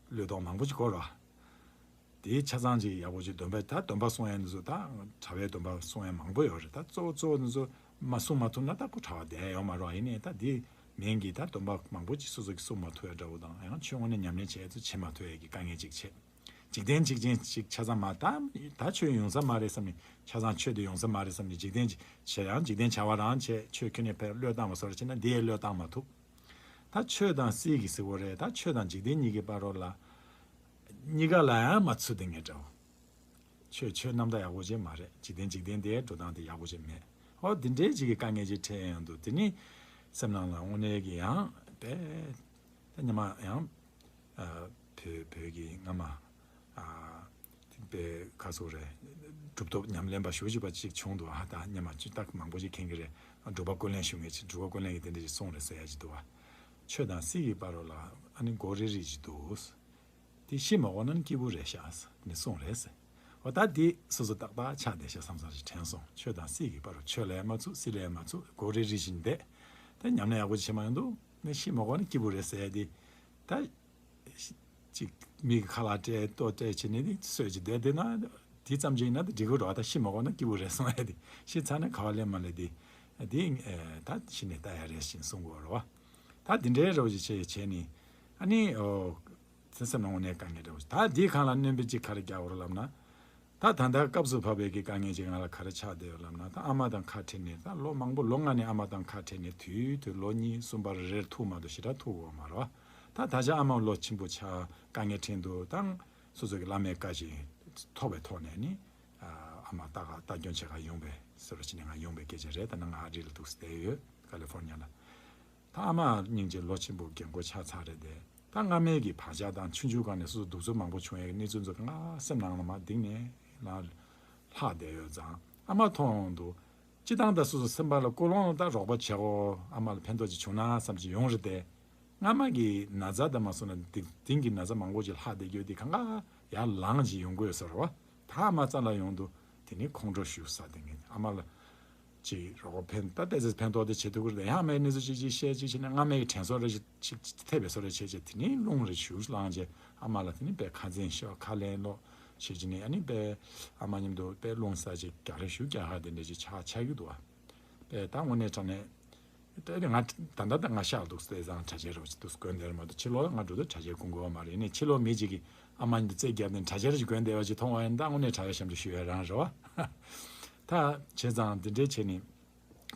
བློས་གཏོང་མང་པོ་ཅིག་དགོས་རེད་བ། དེའི་ཆ་ཚང་ཅིག་ཡག་པོ་ཅིག་སྡོམ་པ་ད་སྡོམ་པ་སྲུང་ཡས་འདི་ཚོ་ད་གྲྭ་པའི་སྡོམ་པ་སྲུང་ཡས་མང་པོ་ཡོད་རེད། ད་གཙོ་བོ་གཙོ་བོ་འདི་ཚོ་མ་སྲུང་མ་ཐུབ་ན་ད་ཁོ་གྲྭ་པ་བསྡད་ཡོད་མ་རེད་བ། ཡིན་ནའི་ད་དེ་མིན་གྱི་ད་སྡོམ་པ་མང་པོ་ཅིག་སོ་སོ་གིས་སྲུང་མ་ཐུབ་ཡས་འདྲ་བོ་དང་ཡང་ཆོས་དངོས་གནས་ཉམས་ལེན་བྱེད་ཡས་ཚོ་བྱེད་མ་ཐུབ་ཡས་ཀྱི་དཀའ་ངལ་ཅིག་བྱེད། འཇིག་རྟེན་གཅིག་ཅན་ཅིག་ཆ་ཚང་མ་ད་ད་ཆོས་ཡོང་ས་མ་རེད་བསམ་ནས་ཆ་ཚང་ཆོས་དེ་ཡོང་ས་མ་རེད་བསམ་ནས་འཇིག་རྟེན་ཅིག་བྱེད་ཡང་འཇིག་རྟེན་བྱ་བ་རང་བྱེད། ཆོས་ཁྱོན་ནས་ཕར་བློས་བཏང་བ་སོགས་བྱས་ན་འདི་ཡས་བློས་བཏང་མ་ཐུབ། ད་ཆོས་དང་སྲིད་ཀྱི་ཟེར་བ་རེད། ད་ཆོས་དང་འཇིག་རྟེན་གཉིས་ཀྱི་བར་རོ་ལ་གཉིས་ཀ་ལ་ཡང་མ་ཚུད་དེ་ངས་འདྲ་བོ། ཆོས་ཆོས་རྣམ་དག་ཡག་པོ་ཅིག་མ་རེད། འཇིག་རྟེན་འཇིག་རྟེན་དེའི་འགྲོ་སྟངས་དེ་ཡག་པོ་ཅིག་མེད། ཨོ་དེ་འདྲའི་ཅིག་གི་དཀའ་ངལ་ཅིག་འཕྲད་ཡོང་དུས་དེ་ནི་སེམས་ནང་ལ་དངོས་གནས་ཀྱི་ཡང་དཔེ་ད་སྔོན་མ་ཡང་ཨ་བོད་བོད་ཀྱི་སྔ་མ་ཨ་དཔེ་ག་ཚོད་རེད། གྲུབ་ཐོབ་ཉམས་ལེན་པ་ཞེ་པོ་ཅིག་པ་ཅིག་བྱུང་འདུག་ཨ་ད་སྔོན་མ་ཅིག་ད་མང་པོ་ཅིག་མཁྱེན་གྱི་རེད། འབྲུག་པ་ཀུན་ལེགས་ཞུ་མཁན་ཅིག་འབྲུག་པ་ཀུན་ལེགས་ཀྱིས་དེ་འདྲ་ཅིག་གསུངས་རེད་ཟེར་ཡ་ཅིག་འདུག་བ། ཆོས་དང་སྲིད་ཀྱི་བར་རོ་ལ་ཨ་ནི་མགོ་རིལ་རིལ་ཅིག་འདུག་དེ་ཤི་མ་དགོས་ན་སྐྱིད་པོ་རེད་ཤག་ནི་གསུངས་རེད་ཟེར། འོ་ད་དེ་སོ་སོ་ཏག་ཏག་ཆགས་བསྡད་ཤག་བསམ་བསམ་ཞིག་དྲན་སོང་། ཆོས་དང་སྲིད་ཀྱི་བར་རོ་ཆོས་ལ་ཡང་མ་ཚུད་སྲིད་ལ་ཡང་མ་ཚུད་མགོ་རིལ་རིལ་བཞིན་བསྡད། ད་ཉམས་ལེན་ཡག་པོ་ཅིག་བྱེད་མ་ཡོང་དུས་ནི་ཤི་མ་དགོས་ན་སྐྱིད་པོ་རེད་ཟེར་ཡ་དེ། ད་ཅིག་མི་གི་ཁ་ལག་སྤྲད་ལྟོ་སྤྲད་བྱས་ནས་ནི་གསོད་ཅིག་བསྡད་བསྡད་ན་དེ་ཙམ་ཅིག་ཡིན་ན་ད་འགྲིག་གི་རེད་བ། ད་ཤི་མ་དགོས་ན་སྐྱིད་པོ་རེད་གསུང་ཡ་དེ། ཤི་ཚར་ན་ག་བ་ལེན་མ་ལེན་དེ་དེ་ད་ཤི་ནས་ལྟ་ཡ་རེད་ཅེས་གསུང་གི་ཡོད་རེད་བ། ད་དེ་འདྲའི་རོགས་ཅིག་བྱས་བྱས་ནས་ཨ་ནི་ཨོ། སེམས་ནང་དངོས་གནས་དཀའ་ངལ་འདྲ་བོ་ཞིག་ད་འདིའི་སྒང་ལ་སྣོན་པ་ཅིག་ག་རེ་རྒྱག་དགོས་རེད་ལབ་ན། ད་ད་ལྟ་སྐབས་སུ་བབས་པའི་གི་དཀའ་ངལ་ཅིག་ང་ལ་ག་རེ་ཆགས་བསྡད་ཡོད་ལབ་ན། ད་ཨ་མ་དང་ཁ་བྲལ་ནས་ད་ལོ་མང་པོ་ལོ་ལྔ་ནས་ཨ་མ་དང་ཁ་བྲལ་ནས་དུས་དུས་ལོ་གཉིས་གསུམ་པ་རེ་རེར་ཐུག་མ་གཏོགས་ཞེ་དྲག་ཐུག་ཡོད་མ་རེད་བ། ད་ད་ཆ་ཨ་མ་ལོ་ཆེན་པོ་ཆགས་དཀའ་ངལ་འཕྲད་འདུག་ད་སོ་སོ་གི་བླ་མའི་བཀའ་བཞིན་ཐོབ་པའི་ཐོག་ནས་ནི་ཨ་མ་ལྟ་ག་ལྟ་སྐྱོང་བྱེད་ག་ཡོང་པའི་སོ་ར་ཕྱི་ནས་ང་ཡོང་པའི་སྐད་ཆ་རེད། ད་ནི་ང་ཨ་རི་ལ་འདུག་སེ་བསྡད་ཡོད། ཀ་ལི་ཧྥོར་ནི་ཡ་ལ། ད་ཨ་མ་སྙིང་རྗེ་ལོ་ཆེན་པོ་རྒན་གོག་ཆགས་ཚར་རེད་དེ། ད་སྔ་མའི་གི་བག་ཆགས་དང་ཆུང་ཆུང་སྒང་ནས་སོ་སོ་གདུག་རྩུབ་མང་པོ་བྱུང་ཡས་ཀྱི་གནས་ཚུལ་ཚོ་ང་སེམས་ནང་ལ་མར་གཏིང་ནས་ལ་ལྷག་བསྡད་ཡོད་ཙང་ཨ་མ་མཐོང་ཡོང་དུས་སྤྱིར་བཏང་ད་སོ་སོ་སེམས་པ་ལ་ཀུན་སློང་ད་རོགས་པ་བྱེད་དགོས། ཨ་མ་ལ་ཕན་ཐོགས་ཅིག་བྱུང་ན་བསམ་གྱི་ཡོང་རེད་དེ། སྔ་མ་གི་ན་ཚ་དང་མ་སོང་ན་དེ་དེང་གི་ན་ཚ་མང་པོ་ཅིག་ལྷག་བསྡད་རྒྱུ་དེ་གང་ག་ཡར་ལངས་ཅིག་ཡོང་དགོས་ཟེར་བ། ད་ཨ་མ་རྩ་ལ་ཡོང་དུས་དེ་ནི་ཁོང་ཁྲོ་ཞུགས་ས་དེ་ངས་ཨ་མ་ལ། ཅིག་རོགས་ཕན་ད་ཏོག་ཙམ་ཕན་ཐོགས་དེ་བྱེད་ཐུབ་ཀྱི་རེད། ཡང་མའི་གནས་ཚུལ་ཅིག་ཅིག་བཤད་ཅིག་བྱས་ནས་སྔ་མའི་དྲན་གསོ་རེ་ཅིག་ཅིག་ཐེབས་པའི་བཟོ་རེ་བྱས་བྱས་དེ་ནས་རླུང་རེ་ཞུགས་བླངས་བྱས་ཨ་མ་ལ་དེ་ནས་དཔེ་ཁ་འཛིན་ཤོག་ཁ་ལན་སློག་བྱས་བྱས་ནས་ཨ་ནི་དཔེ་ཨ་མ་མཉམ་དུ་དཔེ་རླུང་ས་ཅིག་རྒྱག་རེ་ཞུགས་རྒྱག་ཧ་དེ་འདྲ་ཅིག་ཆགས་ཆགས་ཀྱི་འདུག་བ། དཔེ་ད་དངོས་གནས་དྲང་གནས་དཔེ་དེ་ང་ད་ལྟ་ད་ང་ཤག་འདུག་སྟེ་བཟང་དྲ་རྒྱའི་རོགས་ཅིག་འདུག་དགོན་དེར་མ་གཏོགས་ཕྱི་ལོགས་ང་འགྲོ་དུས་དྲ་རྒྱའི་དགོན་དགོས་བ་མ་རེད། ནས་ཕྱི་ལོགས་མི་ཅིག་གིས་ཨ་མ་མཉམ་དུ་རྩེད་བརྒྱབ་ནས་དྲ་རྒྱ་རེ་ཅིག་དགོན་བསྡད་པ་ཅིག་མཐོང་བ་ཡིན་ན་ད་དངོས་གནས་དྲ་རྒྱ་ཞབས་འདྲ་ཞུ་ཡ་རང་རེད་བ། ད་བྱས་ཙང་འདི་འདྲའི་བྱས་ནས།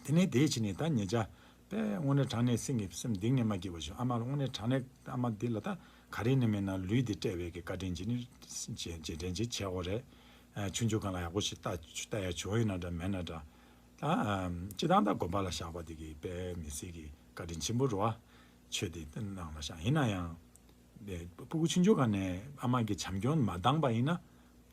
དེ་ནས་དེའི་ཕྱི་ནས་ད་ཉེ་ཆར་དཔེ་དངོས་གནས་དྲང་གནས་སེམས་ཀྱི་སེམས་གཏིང་ནས་མ་སྐྱིད་པ་བྱུང་། ཨ་མ་ལ་དངོས་གནས་དྲང་གནས་ཨ་མ་འདི་ལ་ད་ག་རེ་ནས་མེད་ན་ལུས་འདི་སྤྲད་པའི་གི་བཀའ་དྲིན་ཅིག་ནི་རྗེས་དྲན་ཅིག་བྱེད་དགོས་རེད། ཆུང་ཆུང་སྒང་ལ་ཡག་པོ་ཞིག་ལྟ་ལྟ་ཡ་བྱུང་ཡོད་ན་འདྲ་མེད་ན་འདྲ། ད་སྤྱི་བཏང་ད་དགོན་པ་ལ་བཞག་པ་དེ་གི་དཔེ་མི་སྲིད་ཀྱི་བཀའ་དྲིན་ཆེན་པོ་རེད་བ། ཆོས་དེ་ནང་ལ་བཞག་ཡིན་ན་ཡང་། སྤུ་གུ་ཆུང་ཆུང་སྒང་ནས་ཨ་མ་གི་བྱམས་སྐྱོང་མ་འདང་པ་ཡིན་ན།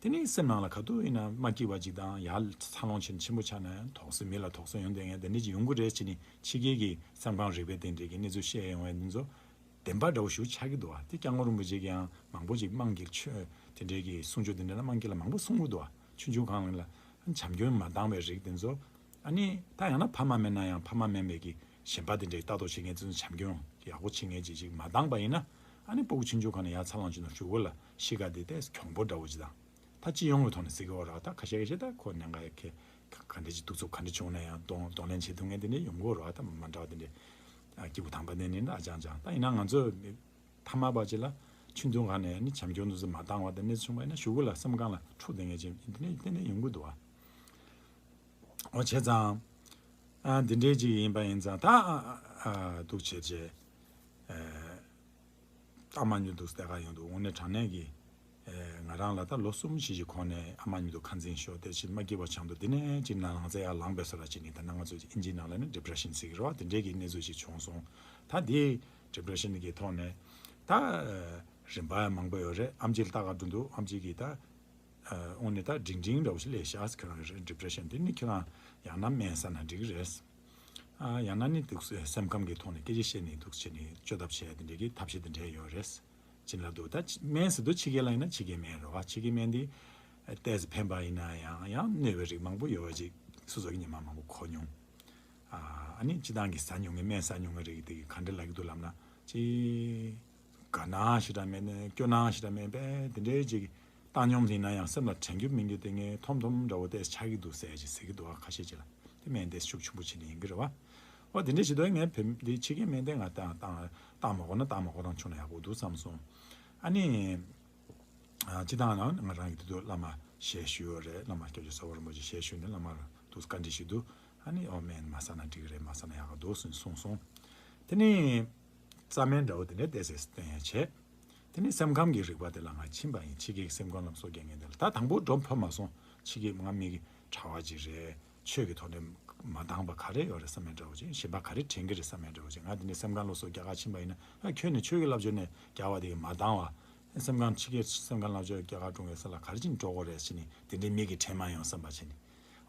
དེ་ནི་སེམས་ནང་ལ་ག་དུས་ཡིན་ན་མ་སྐྱིད་པ་ཅིག་དང་ཡར་འཚར་ལོངས་ཆེན་ཆེན་པོ་ཆགས་ན་ཡང་དོགས་སེལ་མི་ལ་དོགས་སེལ་ཡོང་དེ་ངས་དེ་འདྲ་ཅིག་ཡོང་གི་རེད་ཅེས་ནི་ཕྱི་རྒྱལ་གྱི་སེམས་ཁམས་རིག་པའི་སྟེང་འདྲ་གི་གནས་ཚུལ་བཤད་ཡོང་བའི་འདི་ཚོ་བདེན་པ་འདྲ་བོ་ཞིག་ཆགས་ཀྱི་འདུག་བ། དེ་སྐྱབས་མགོན་རིན་པོ་ཆེ་གིས་ཡང་མང་པོ་ཅིག་དམངས་ཀྱི་ཆོས་དེ་འདྲའི་གི་གསུང་ཆོས་དེ་འདྲ་ལ་དམངས་ཀྱི་ལ་མང་པོ་གསུང་གི་འདུག་བ། ཆུང་ཆུང་སྒང་ལ་བྱམས་སྐྱོང་མ་འདང་བའི་རིགས་དེ་ཚོ། ཨ་ནི་ད་ཡང་ན་ཕ་མ་མེད་ན་ཡང་ཕ་མ་མེད་པའི་གི་གཞན་པ་དེ་འདྲའི་ལྟ་རྟོག་བྱེད་མཁན་ཚོ་བྱམས་སྐྱོང་ཡག་པོ་བྱེད་མཁན་ཅིག་ཅིག་མ་འདང་པ་ཡིན་ན། ཨ་ནི་སྤུ་གུ་ཆུང་ཆུང་སྒང་ནས་ཡར་འཚར་ལོངས་བྱེད་ན་གཞུག་གུ་ལ་གཤིས་ཀ་དེ་ཏོག་ཙམ་གྱོང་པོ་འདྲ་བོ་ཅིག་དང་། ད་སྤྱི་ཡོངས་ཀྱི་ཐོག་ནས་ཟེར་གྱི་ཡོད་རེད་བ། ད་ཁ་ཤས་ཁ་ཤས་ད་ཁོ་ནང་ག་ཡ་ཁེ་ག་འདྲ་ཅིག་གདུག་རྩུབ་ག་འདྲ་བྱུང་ན་ཡང་གདོང་གདོང་ལེན་བྱེད་ཐུབ་མཁན་དེ་འདྲ་ཡོང་གི་ཡོད་རེད་བ། ད་མ་འདྲ་བ་དེ་འདྲ་ཨ་སྐྱེས་བུ་དམ་པ་དེ་ནི་ད་ཨ་ཅང་ཅང་ད་ཡིན་ན་ང་ཚོ་མཐའ་མ་བ་ཅིག་ལ་ཆུང་དུས་སྒང་ནས་ནི་བྱམས་སྐྱོང་དེ་ཚོ་མ་འདང་བ་དེ་འདྲ་བྱུང་བ་ཡིན་ན་གཞུག་གུ་ལ་སེམས་ཁམས་ལ་འཁྲུག་བསྡད་མཁན་ཅིག་དེ་འདྲ་ཏན་ཏན་ཡོང་གི་འདུག་བ། འོ་བྱས་ཙང་། ཨ་འདི་འདྲའི་ཅིག་ཡིན་པ་ཡིན་ཙང་ད་ཨ་ཨ་འདུག་བྱས་བྱས། ཨ་མ་མཉམ་དུ་སྡོད་ག་ཡོང་དུས་དངོས་གནས་དྲང་གནས་ཀྱི་ ང་རང་ལ་ད་ལོ་གསུམ་བཞི་ཞིག་གོང་ནས་ཨ་མ་མཉམ་དུ་ཁ་འཛིང་ཤོར་ཏེ་ཕྱིན་མ་སྐྱིད་པ་བྱུང་འདུག་དེ་ནས་ཅིག་ནང་ལངས་ཚེ་ཡར་ལངས་པའི་སོ་ལ་ཅིག་ནི་ད་ནང་ང་ཚོ་ཨིན་ཇིའི་ནང་ལ་ནི་ཌི་པི་རེ་ཤན་ཟེར་གི་རེད་བ། དེ་འདྲའི་གི་གནས་ཚུལ་ཞིག་བྱུང་སོང་། ད་དེ་ཌི་པི་རེ་ཤན་གི་ཐོག་ནས་ད་རིམ་པ་མང་པོ་ཡོད་རེད། ཨམ་ཆི་ལ་ལྟ་ག་འགྲོ་འདུག་ཨམ་ཆི་གིས་ད་དངོས་གནས་ད་འབྲིང་འབྲིང་འདྲ་བོ་ཞིག་སླེབས་ཤག་ཁྱོད་རང་ཌི་པི་རེ་ཤན་དེ་ནི་ཁྱོད་རང་ཡང་ན་སྨན་ཟ་ན་འགྲིག་གི་རེད། ཡང་ན་ནི་འདུག་སེམས་ཁམས་ཀྱི་ཐོག་ནས་སྐད་ཆ་བཤད་ནས་འདུག་བྱས་ནས་བཅོས་ཐབས་བྱས་དེ་འདྲའི་གི་ཐབས་ཤེས་དེ་འདྲའི་ཡོད་རེད། བྱིན་ལ་འདུག་ད་སྨན་ཟེར་དུས་ཕྱི་རྒྱལ་ལ་ཡིན་ན་ཕྱི་རྒྱལ་སྨན་རེད་བ། ཕྱི་རྒྱལ་སྨན་དེ་ཏོག་ཙམ་ཕན་པ་ཡིན་ན་ཡང་ཡང་གནོད་པའི་རིགས་མང་པོ་ཡོད་པ་ཅིག་སོ་སོ་གི་ཉི་མ་མང་པོ་གོ་མྱོང་། ཨ་ནི་སྤྱི་བཏང་གི་ཟ་མྱོང་མཁན་སྨན་ཟ་མྱོང་མཁན་རིགས་དེ་གི་ག་འདྲ་ལབ་ཀྱི་འདུག་ལབ་ན་ཅི། དགའ་སྣང་ཞེ་དྲག་མེད་ནས་སྐྱོ་སྣང་ཞེ་དྲག་མེད་པས་དེ་འདྲའི་ཅིག་བཏང་སྙོམས་ཡིན་ན་ཡང་སེམས་ལ་དྲན་རྒྱུ་མིན་རྒྱུ་དེ་ངས་ཐོམ་ཐོམ་འདྲ་བོ་ཏོག་ཙམ་ཆགས་ཀྱི་འདུག་ཟེར་ཅིག་ཟེར་གྱི་འདུག་ཁ་ཤས་ཅིག་ལ་དེ་སྨན་དེ་ཤུགས་ཆེན་པོ་བྱས་ནས་ཡིན་གྱི་རེད་བ། འོ་དེ་འདྲ་བྱེད་དུས་ངས་བོད་འདི་ཕྱི་རྒྱལ་སྨན་དེ་ང་བཏང་བཏང་བཏང་མ་དགོས་ན་བཏང་མ་དགོས་རང་བྱུང་ན་ཡག་པོ་འདུག་བསམ་སོང་། ཨ་ནི། སྤྱི་བཏང་ན་ང་རང་གི་དེ་དུས་བླ་མ་ཞལ་ཞུ་ཡོད་རེད། བླ་མ་སྐྱབས་རྗེ་ཚ་བོ་རིན་པོ་ཆེ་ཞལ་ཞུས་ནས་བླ་མར་དུ་བཀའ་འདྲི་ཞུས་འདུག་ཨ་ནི་ཨོ་སྨན་མ་ཟ་ན་འགྲིག་གི་རེད། མ་ཟ་ན་ཡག་གི་འདུག་ཟེར་གསུངས་སོང་། དེ་ནས་རྩ་སྨན་འདྲ་བོ་དེ་འདྲ་ཏོག་ཙམ་བསྟེན་ཡ་བྱས། དེ་ནས་སེམས་ཁམས་ཀྱི་རིག་པ་དེ་ལ་ང་ཕྱིན་པ་ཡིན། ཕྱི་རྒྱལ་གྱི་སེམས་ཁམས་ལ་སློབ་གསོ་རྒྱག་མཁན་དེ་ལ་ད་དང་པོ་འགྲོ་ཕོད་མ་སོང་། ཕྱི་རྒྱལ་ང་མི་གི་གྲྭ་བ་ཅིག་རེད། ཆོས་ཀྱི་ཐོག་ནས་མ་འདང་བ་ག་རེ་ཡོད་རེད་བསམ་ཡ་འདྲ་བོ་ཅིག་གཞན་པ་ག་རེ་དྲན་གྱི་རེད་བསམ་ཡ་འདྲ་བོ་ཅིག་ང་དེ་འདྲའི་སེམས་ཁམས་སློབ་གསོ་རྒྱག་ག་ཕྱིན་པ་ཡིན་ན་ཨ་ཁྱོད་ནི་ཆོས་ཀྱི་བསླབ་བྱ་ནས་རྒྱག་པ་དེ་གི་མ་འདང་བ། སེམས་ཁམས་ཕྱི་རྒྱལ་སེམས་ཁམས་སློབ་བྱ་རྒྱག་ག་འགྲོ་བའི་ས་ལ་ག་རེ་ཅིག་འགྲོ་དགོས་རེད་ཟེར་ནས་དེ་འདྲའི་མི་གི་དྲན་མ་ཡོང་བསམ་པ་བྱས་ནས།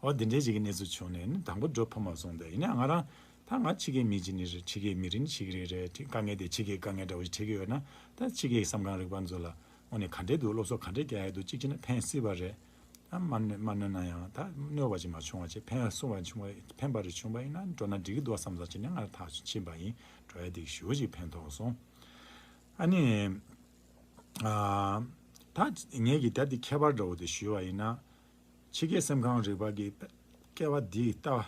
འོ་དེ་འདྲའི་ཅིག་གི་གནས་ཚུལ་བྱུང་ནས་ནི་དང་པོ་འགྲོ་ཕོད་མ་སོང་སྟེ་ཡིན་ན་ང་རང་ད་ང་ཕྱི་རྒྱལ་མི་ཅིག་ནི་རེད། ཕྱི་རྒྱལ་མི་རིགས་ནི་ཕྱི་རྒྱལ་རེད། དཀའ་ངལ་དེ་ཕྱི་རྒྱལ་དཀའ་ངལ་འདྲ་བོ་ཞིག་འཕྲད་ཀྱི་ཡོད་ན་ད་ཕྱི་རྒྱལ་སེམས་ཁམས་རིག་པ་ཚོ་ལ་དངོས་གནས་ག་འདྲས་འདུག་སློབ་གསོ་ག་འདྲས་རྒྱག་ཡ་འདུག་གཅིག་བྱས་ན་ཕན་སྲིད་པ་རེད། ད་མ་གནོད་མ་གནོད་ན་ཡང་ད་གནོད་པ་ཅིག་མ་བྱུང་བ་བྱས་ཕན་སྲུང་བ་བྱུང་བ་ཕན་པ་རེ་བྱུང་བ་ཡིན་ན་འགྲོ་ན་འགྲིག་གི་འདུག་བསམ་བསམ་བྱས་ནས་ང་ཐག་ཆོད་ཕྱིན་པ་ཡིན། འགྲོ་ཡ་དེ་ཞུ་ཅིག་ཕན་ཐོགས་སོང་། ཨ་ནི་ཨ་ད་ངས་ཀྱི་ད་དེ་ཁྱད་པར་འདྲ་བོ་དེ་ཞུས་པ་ཡིན་ན། ཕྱི་རྒྱལ་སེམས་ཁམས་རིག་པ་གི་སྐལ་བ་འདི་ལྟ་བ་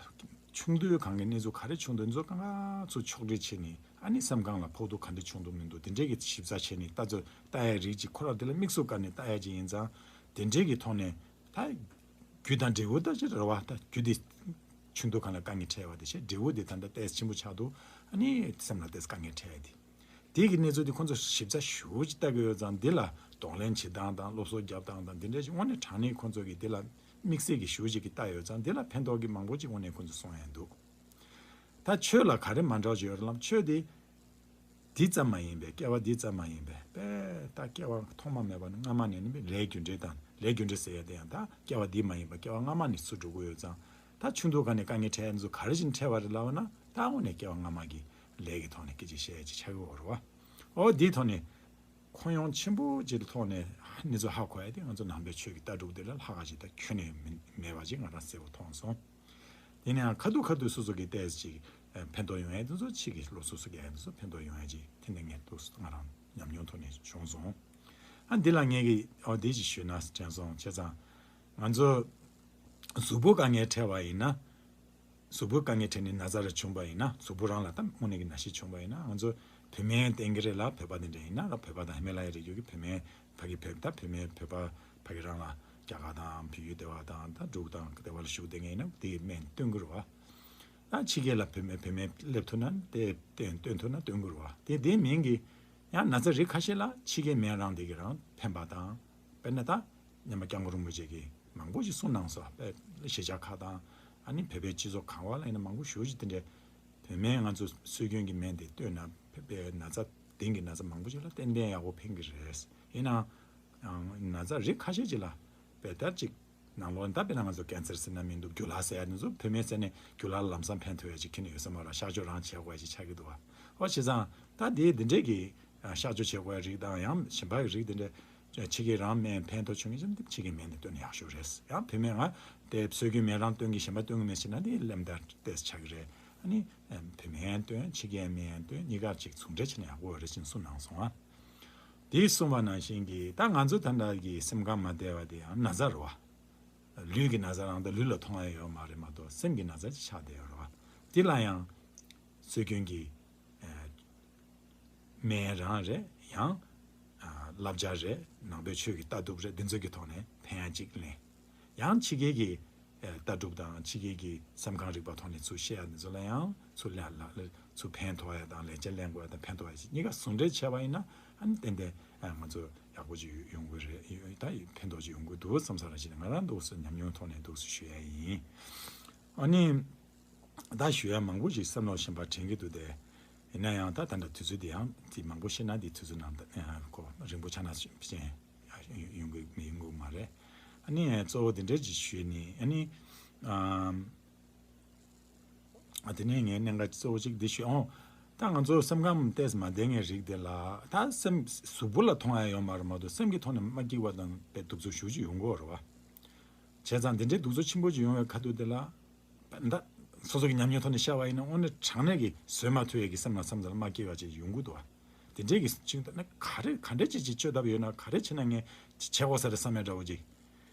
ཆུང་དུས་གང་གི་གནས་ཚུལ་ག་རེ་བྱུང་འདུག་འཛོ་གང་ག་ཚོ་ཕྱོགས་སྒྲིག་བྱས་ནས་ཨ་ནི་སེམས་ཁམས་ལ་ཕོག་ཐུག་ག་འདྲ་བྱུང་འདུག་མི་འདུག་དེ་འདྲས་ཀྱི་ཞིབ་ཚགས་བྱས་ནས་ལྟ་ཚོད་ལྟ་ཡ་རིགས་ཀྱི་ཁོ་རང་དེ་ལ་དམིགས་སུ་བཀར་ནས་ལྟ་ཡ་ཅིག་ཡིན་ཙང་དེ་འདྲས་ཀྱི་ཐོག་ནས་ད་རྒྱུ་དང་འབྲས་བུ་ལྟ་ཅི་རེད་བ། ད་རྒྱུ་དེ་ཆུང་དུས་གང་ལ་དཀའ་ངལ་འཕྲད་པ་དེ་བྱས་འབྲས་བུ་དེ་ད་ལྟ་ཏོག་ཙམ་ཆེན་པོ་ཆགས་འདུག་ཨ་ནི་སེམས་ལ་ཏོག་ཙམ་དཀའ་ངལ་འཕྲད་ཡ་དེ། དེ་གི་གནས་ཚུལ་དེ་ཁོང་ཚོ་ཞིབ་ཚགས་ཞེ་པོ་ཅིག་ལྟ་གི་ཡོད་ཙང་འདི་ལ་གདོང་ལེན་བྱེད་སྟངས་དང་སློབ་གསོ་རྒྱབ་སྟངས་དང་འདི་འདྲ་ཞིག་དངོས་གནས་དྲང་གནས་ཁོང་ཚོ་གིས་འདི་ལ་དམིགས་བསལ་གྱི་ཞེ་པོ་ཅིག་གི་ལྟ་ཡོད་ཙང་འདི་ལ་ཕན་ཐོགས་ཀྱི་མང་པོ་ཅིག་དངོས་གནས་ཁོང་ཚོ་གསུང་ཡ་འདུག་ད་ཆོས་ལ་ག་རེ་མ་འདྲ་ཅིག་ཡོད་རེད་ལབ་ཆོས་དེ་འདི་ཙམ་མ་ཡིན་པས་སྐྱེ་བ་འདི་ཙམ་མ་ཡིན་པས་པས་ད་སྐྱེ་བ་ཐོག་མ་མེད་པ་ནས་སྔ་མ་ནས་ནི་ལས་རྒྱུ་འབྲས་དང་ལས་རྒྱུ་འབྲས་ཟེར་ཡ་དེ་ཡང་ད་སྐྱེ་བ་འདི་མ་ཡིན་པ་སྐྱེ་བ་སྔ་མ་ནས་ཚུར་འགྲོ་གི་ཡོད་ཙང་ད་ཆུང་དུས་ག་ནས་དཀའ་ངལ་འཕྲད་ཡ་འདི་ཚོ་ག་རེ་བཞིན་འཕྲད་པ་རེད་ལབ་ན་ད་དངོས་གནས་སྐྱེ་བ་སྔ་མ་གི་ལས་ཀྱི་ཐོག་ནས་སྐད་ཆ་བཤད་ཡ་ཅིག་ཆགས་ཀྱི་ཡོད་རེད་བ། ཨོ་འདིའི་ཐོག་ནས་ཁོང་ཡོང་ཆེན་པོ་ཅིག་གི་ཐོག་ནས་གནས་ཚུལ་ཧ་གོ་ཡ་དེ་ང་ཚོ་ནང་པའི་ཆོས་ཀྱི་ལྟ་གྲུབ་དེ་ལ་ལྷག་ག་ཅིག་ད་ཁྱོན་ནས་མི་མེད་པ་ཅིག་ང་རང་གསལ་པོ་མཐོང་སོང་། དེ་ནས་ཡང་ཁ་ཐུག་ཁ་ཐུག་སོ་སོ་གི་ཏོག་ཙམ་ཅིག་ཕན་ཐོགས་ཡོང་ཡ་དེ་ཚོ་ཕྱི་གི་སློབ་གསོ་སོགས་རྒྱག་ཡ་དེ་ཚོ་ཕན་ཐོགས་ཡོང་ཡ་ཅིག་དེ་འདྲ་ངས་ཏོག་ཙམ་ང་རང་ཉམས་མྱོང་ཐོག་ནས་བྱུང་སོང་། ཨ་འདི་ལ་ངས་ཀྱི་ཨོ་འདི་ཅིག་ཞུས་ན་དྲན་སོང་བྱས་ཙང་ང་ཚོ་གཟུགས་པོ་དཀའ་ངལ་འཕྲད་པ་ཡིན་ན། གཟུགས་པོ་དཀའ་ངལ་འཕྲད་ནས་ན་ཚ་རེ་བྱུང་པ་ཡིན་ན་གཟུགས་པོ་རང་ལ་ད་དངོས་གནས་ཀྱི་ན་ཤི་བྱུང་པ་ཡིན་ན་ང་ཚོ་བོད་སྨན་བསྟེན་གྱི་རེད་ལ་བོད་པ་དེ་འདྲ་ཡིན་ན་ལ་བོད་པ་དང་ཧི་མ་ལ་ཡའི་རི་རྒྱུད་ཀྱི་བོད་སྨན་ཕ་གི་བོད་ད་བོད་སྨན་བོད་པ་ཕ་གི་རང་ལ་རྒྱ་གར་དང་བལ་ཡུལ་སྡེ་བ་དང་ད་འབྲུག་དང་སྡེ་བ་ལ་བཞུགས་བསྡད་མཁན་ཡིན་ན་དེའི་སྨན་བསྟེན་གྱི་རེད་བ། ད་ཕྱི་རྒྱལ་ལ་བོད་སྨན་བོད་སྨན་སླེབས་ཐུབ་ན་དེ་བསྟེན་བསྟེན་ཐུབ་ན་བསྟེན་གྱི་རེད་བ། དེ་དེ་མིན་གྱི་ཡང་ན་ཚ་རིགས་ཁ་ཤས་ལ་ཕྱི་རྒྱལ་སྨན་རང་དེ་གི་རང་ཕན་པ་དང་དཔེར་ན་ད། སྙེ་མ་སྐྱབས་མགོན་རིན་པོ་ཆེ་གིས་མང་པོ་ཞིག་གསུངས་གནང་སོང་། དཔེ་ཞེ་ཆག་ཁ་དང་ཨ་ནི་བོད་པའི་སྤྱི་ཚོགས་གང་བ་ལ་ཡིན་ན་མང་པོ་ཞེ་ཅིག་དེ་འདྲའི་བོད་སྨན་ང་ཚོ་སྲོལ་རྒྱུན་གྱི་སྨན་དེ་བསྟེན་ན་བོད་པའི་ན་ཚ་གདིང་གི་ན་ཚ་མང་པོ་ཞིག་ལ་ཏན་ཏན་ཡག་པོ་ཕན་གྱི་རེད། ཡིན་ནའང་ན་ཚ་རིགས་ཁ་ཤས་ཅིག་ལ་དཔེ་ལྟར་ཅིག་ནང་ལོགས་ད་དཔེར་ན་ང་ཚོ་ཀན་སར་ཟེར་ན་མི་འདུག་རྒྱུ་ལག་ཟེར་ཡ་དེ་ཚོ་བོད་སྨན་ཟས་ནས་རྒྱུ་ལག་ལམ་སང་ཕན་ཐོགས་ཡ་ཅིག་ཁྱེར་ནས་ཡོད་ས་མ་རེད། གཤག་བཅོས་རང་བྱེད་དགོས་ཡ་ཅིག་ཆགས་ཀྱི་འདུག་བ། ཨོ་བྱས་ཙང་ད་དེ་འདི་འདྲས་ཀྱི་གཤག་བཅོས་བྱེད་དགོས་ཡ་རིགས་དང་ཡང་གཞན་པ་གི་རིགས་དེ་འདྲས། ཕྱི་རྒྱལ་རང་སྨན་ཕན་ཐོགས་བྱུང་གི་ཅིག་ཕྱི་རྒྱལ་སྨན་དེ་བསྟེན་ན་ཡག་ཤོས་རེད། ཡང་བོད་སྨན་ང་དེ་སྲོལ་རྒྱུན་སྨན་རང་བསྟེན་གྱི་གཞན་པ་བསྟེན་གྱི་མེད་ཟེར་ན་དེ་གླེན་རྟགས་ཏོག་ཙམ་ཆགས་ཀྱི་རེད། ཨ་ནི་བོད་སྨན་བསྟེན་ཕྱི་རྒྱལ་སྨན་བསྟེན་གཉིས་ཀ་ཅིག་ཟུང་འབྲེལ་བྱས་ན་ཡག་པོ་རེད་ཅེས་གསུངས་གནང་སོང་ཨ། དེ་གསུངས་པ་ནང་བཞིན་གྱི་ད་ང་ཚོ་ད་ལྟ་གི་སེམས་ཁམས་མ་བདེ་བ་དེ་ཡང་ན་ཚ་རེད་བ། ལུས་ཀྱི་ན་ཚ་རང་ད་ལུས་ལ་མཐོང་ཡ་ཡོད་མ་རེད་མ་གཏོགས་སེམས་ཀྱི་ན་ཚ་ཅིག་ཆགས་བསྡད་ཡོད་རེད་བ། དེ་ལ་ཡང་སྲོལ་རྒྱུན་གྱི་སྨན་རང་རེད། ཡང་བསླབ་བྱ་རེད། ནང་པའི་ཆོས་ཀྱི་ལྟ་གྲུབ་རེད། འདི་ཚོ་གི་ཐོག་ནས་ཕན་ཡ་གཅིག་ལེན། ཡང་ཕྱི་རྒྱལ་གྱི་ལྟ་གྲུབ་དང་ཕྱི་རྒྱལ་གྱི་སེམས་ཁམས་རིག་པ་ཐོག་ནས་ཚུར་བཤད་ཡ་འདི་ཚོ་ལ་ཡང་ཚུར་ལ་ལ་ཚུར་ཕན་ཐོགས་ཡ་དང་ལས་བྱ་ལེན་དགོས་ཡ་དང་ཕན་ཐོགས་ཡ་ཞིག་གཉིས་ཀ་ཟུང་འབྲེལ་བྱས་པ་ཡིན་ན་ཨ་ནི་ཏན་ཏན་ང་ཚོ་ ཡག་པོ་ཅིག་ཡོང་གི་རེད། ད་ཕན་ཐོགས་ཅིག་ཡོང་གི་འདུག་བསམ་ས་ར་ཅིག་ང་རང་འདུག་སེ་ཉམས་མྱོང་ཐོག་ནས་འདུག་སེ་ཞུ་ཡ་ཡིན། ཨ་ནི་ད་ཞུ་ཡ་མང་པོ་ཅིག་བསམ་བློ་གཞན་པ་དྲན་གྱི་འདུག་སྟེ། ཡིན་ན་ཡང་ད་ད་ལྟ་དུས་ཚོད་འདི་ཡང་དེ་མང་པོ་བཤད་ན་འདི་དུས་ཚོད་ནང་ད་ཁོ་རིང་པོ་ཆགས་ན་ཅན་ཡོང་གི་མི་ཡོང་གི་མ་རེད། ཨ་ནི་གཙོ་བོ་འདི་འདྲ་ཅིག་ཞུས་ནས། ཨ་ནི་ཨམ། ཨ་དེ་ནས་ངས་གནད་འགག་གཙོ་བོ་གཅིག་འདི་ཞུ་ཨོ། ད་ང་ཚོ་སེམས་ཁམས་ཏོག་ཙམ་མ་བདེ་བའི་རིགས་དེ་ལ་ད་སེམས་གཟུགས་པོ་ལ་མཐོང་ཡ་ཡོད་མ་རེད་མ་གཏོགས་སེམས་ཀྱི་ཐོག་ནས་མ་སྐྱིད་པ་དང་དཔེ་སྡུག་ཚོ་ཞེ་པོ་ཅིག་ཡོང་གི་ཡོད་རེད་བ། བྱས་ཙང་འདི་འདྲའི་སྡུག་ཚོ་ཆེན་པོ་ཅིག་ཡོང་བའི་ཁ་ཐུག་དེ་ལ། ད་སོ་སོ་གི་ཉམས་མྱོང་ཐོག་ནས་བཤད་པ་ཡིན་ན་དངོས་གནས་དྲང་གནས་ཀྱི་བཟོད་མ་ཐུབ་ཡས་ཀྱི་སེམས་ལ་བསམ་ཚུལ་མ་སྐྱིད་པ་ཅིག་ཡོང་གི་འདུག་བ། དེ་འདྲའི་གི་ཅིག་ད་ནི་ག་རེ་ག་འདྲ་ཅིག་ཅིག་བཅོས་ཐབས་ཡོད་ན་ག་རེ་བྱས་ན་ངས་བྱེད་དགོས་ས་རེད་བསམ་ཡ་འདྲ་བོ་ཅིག་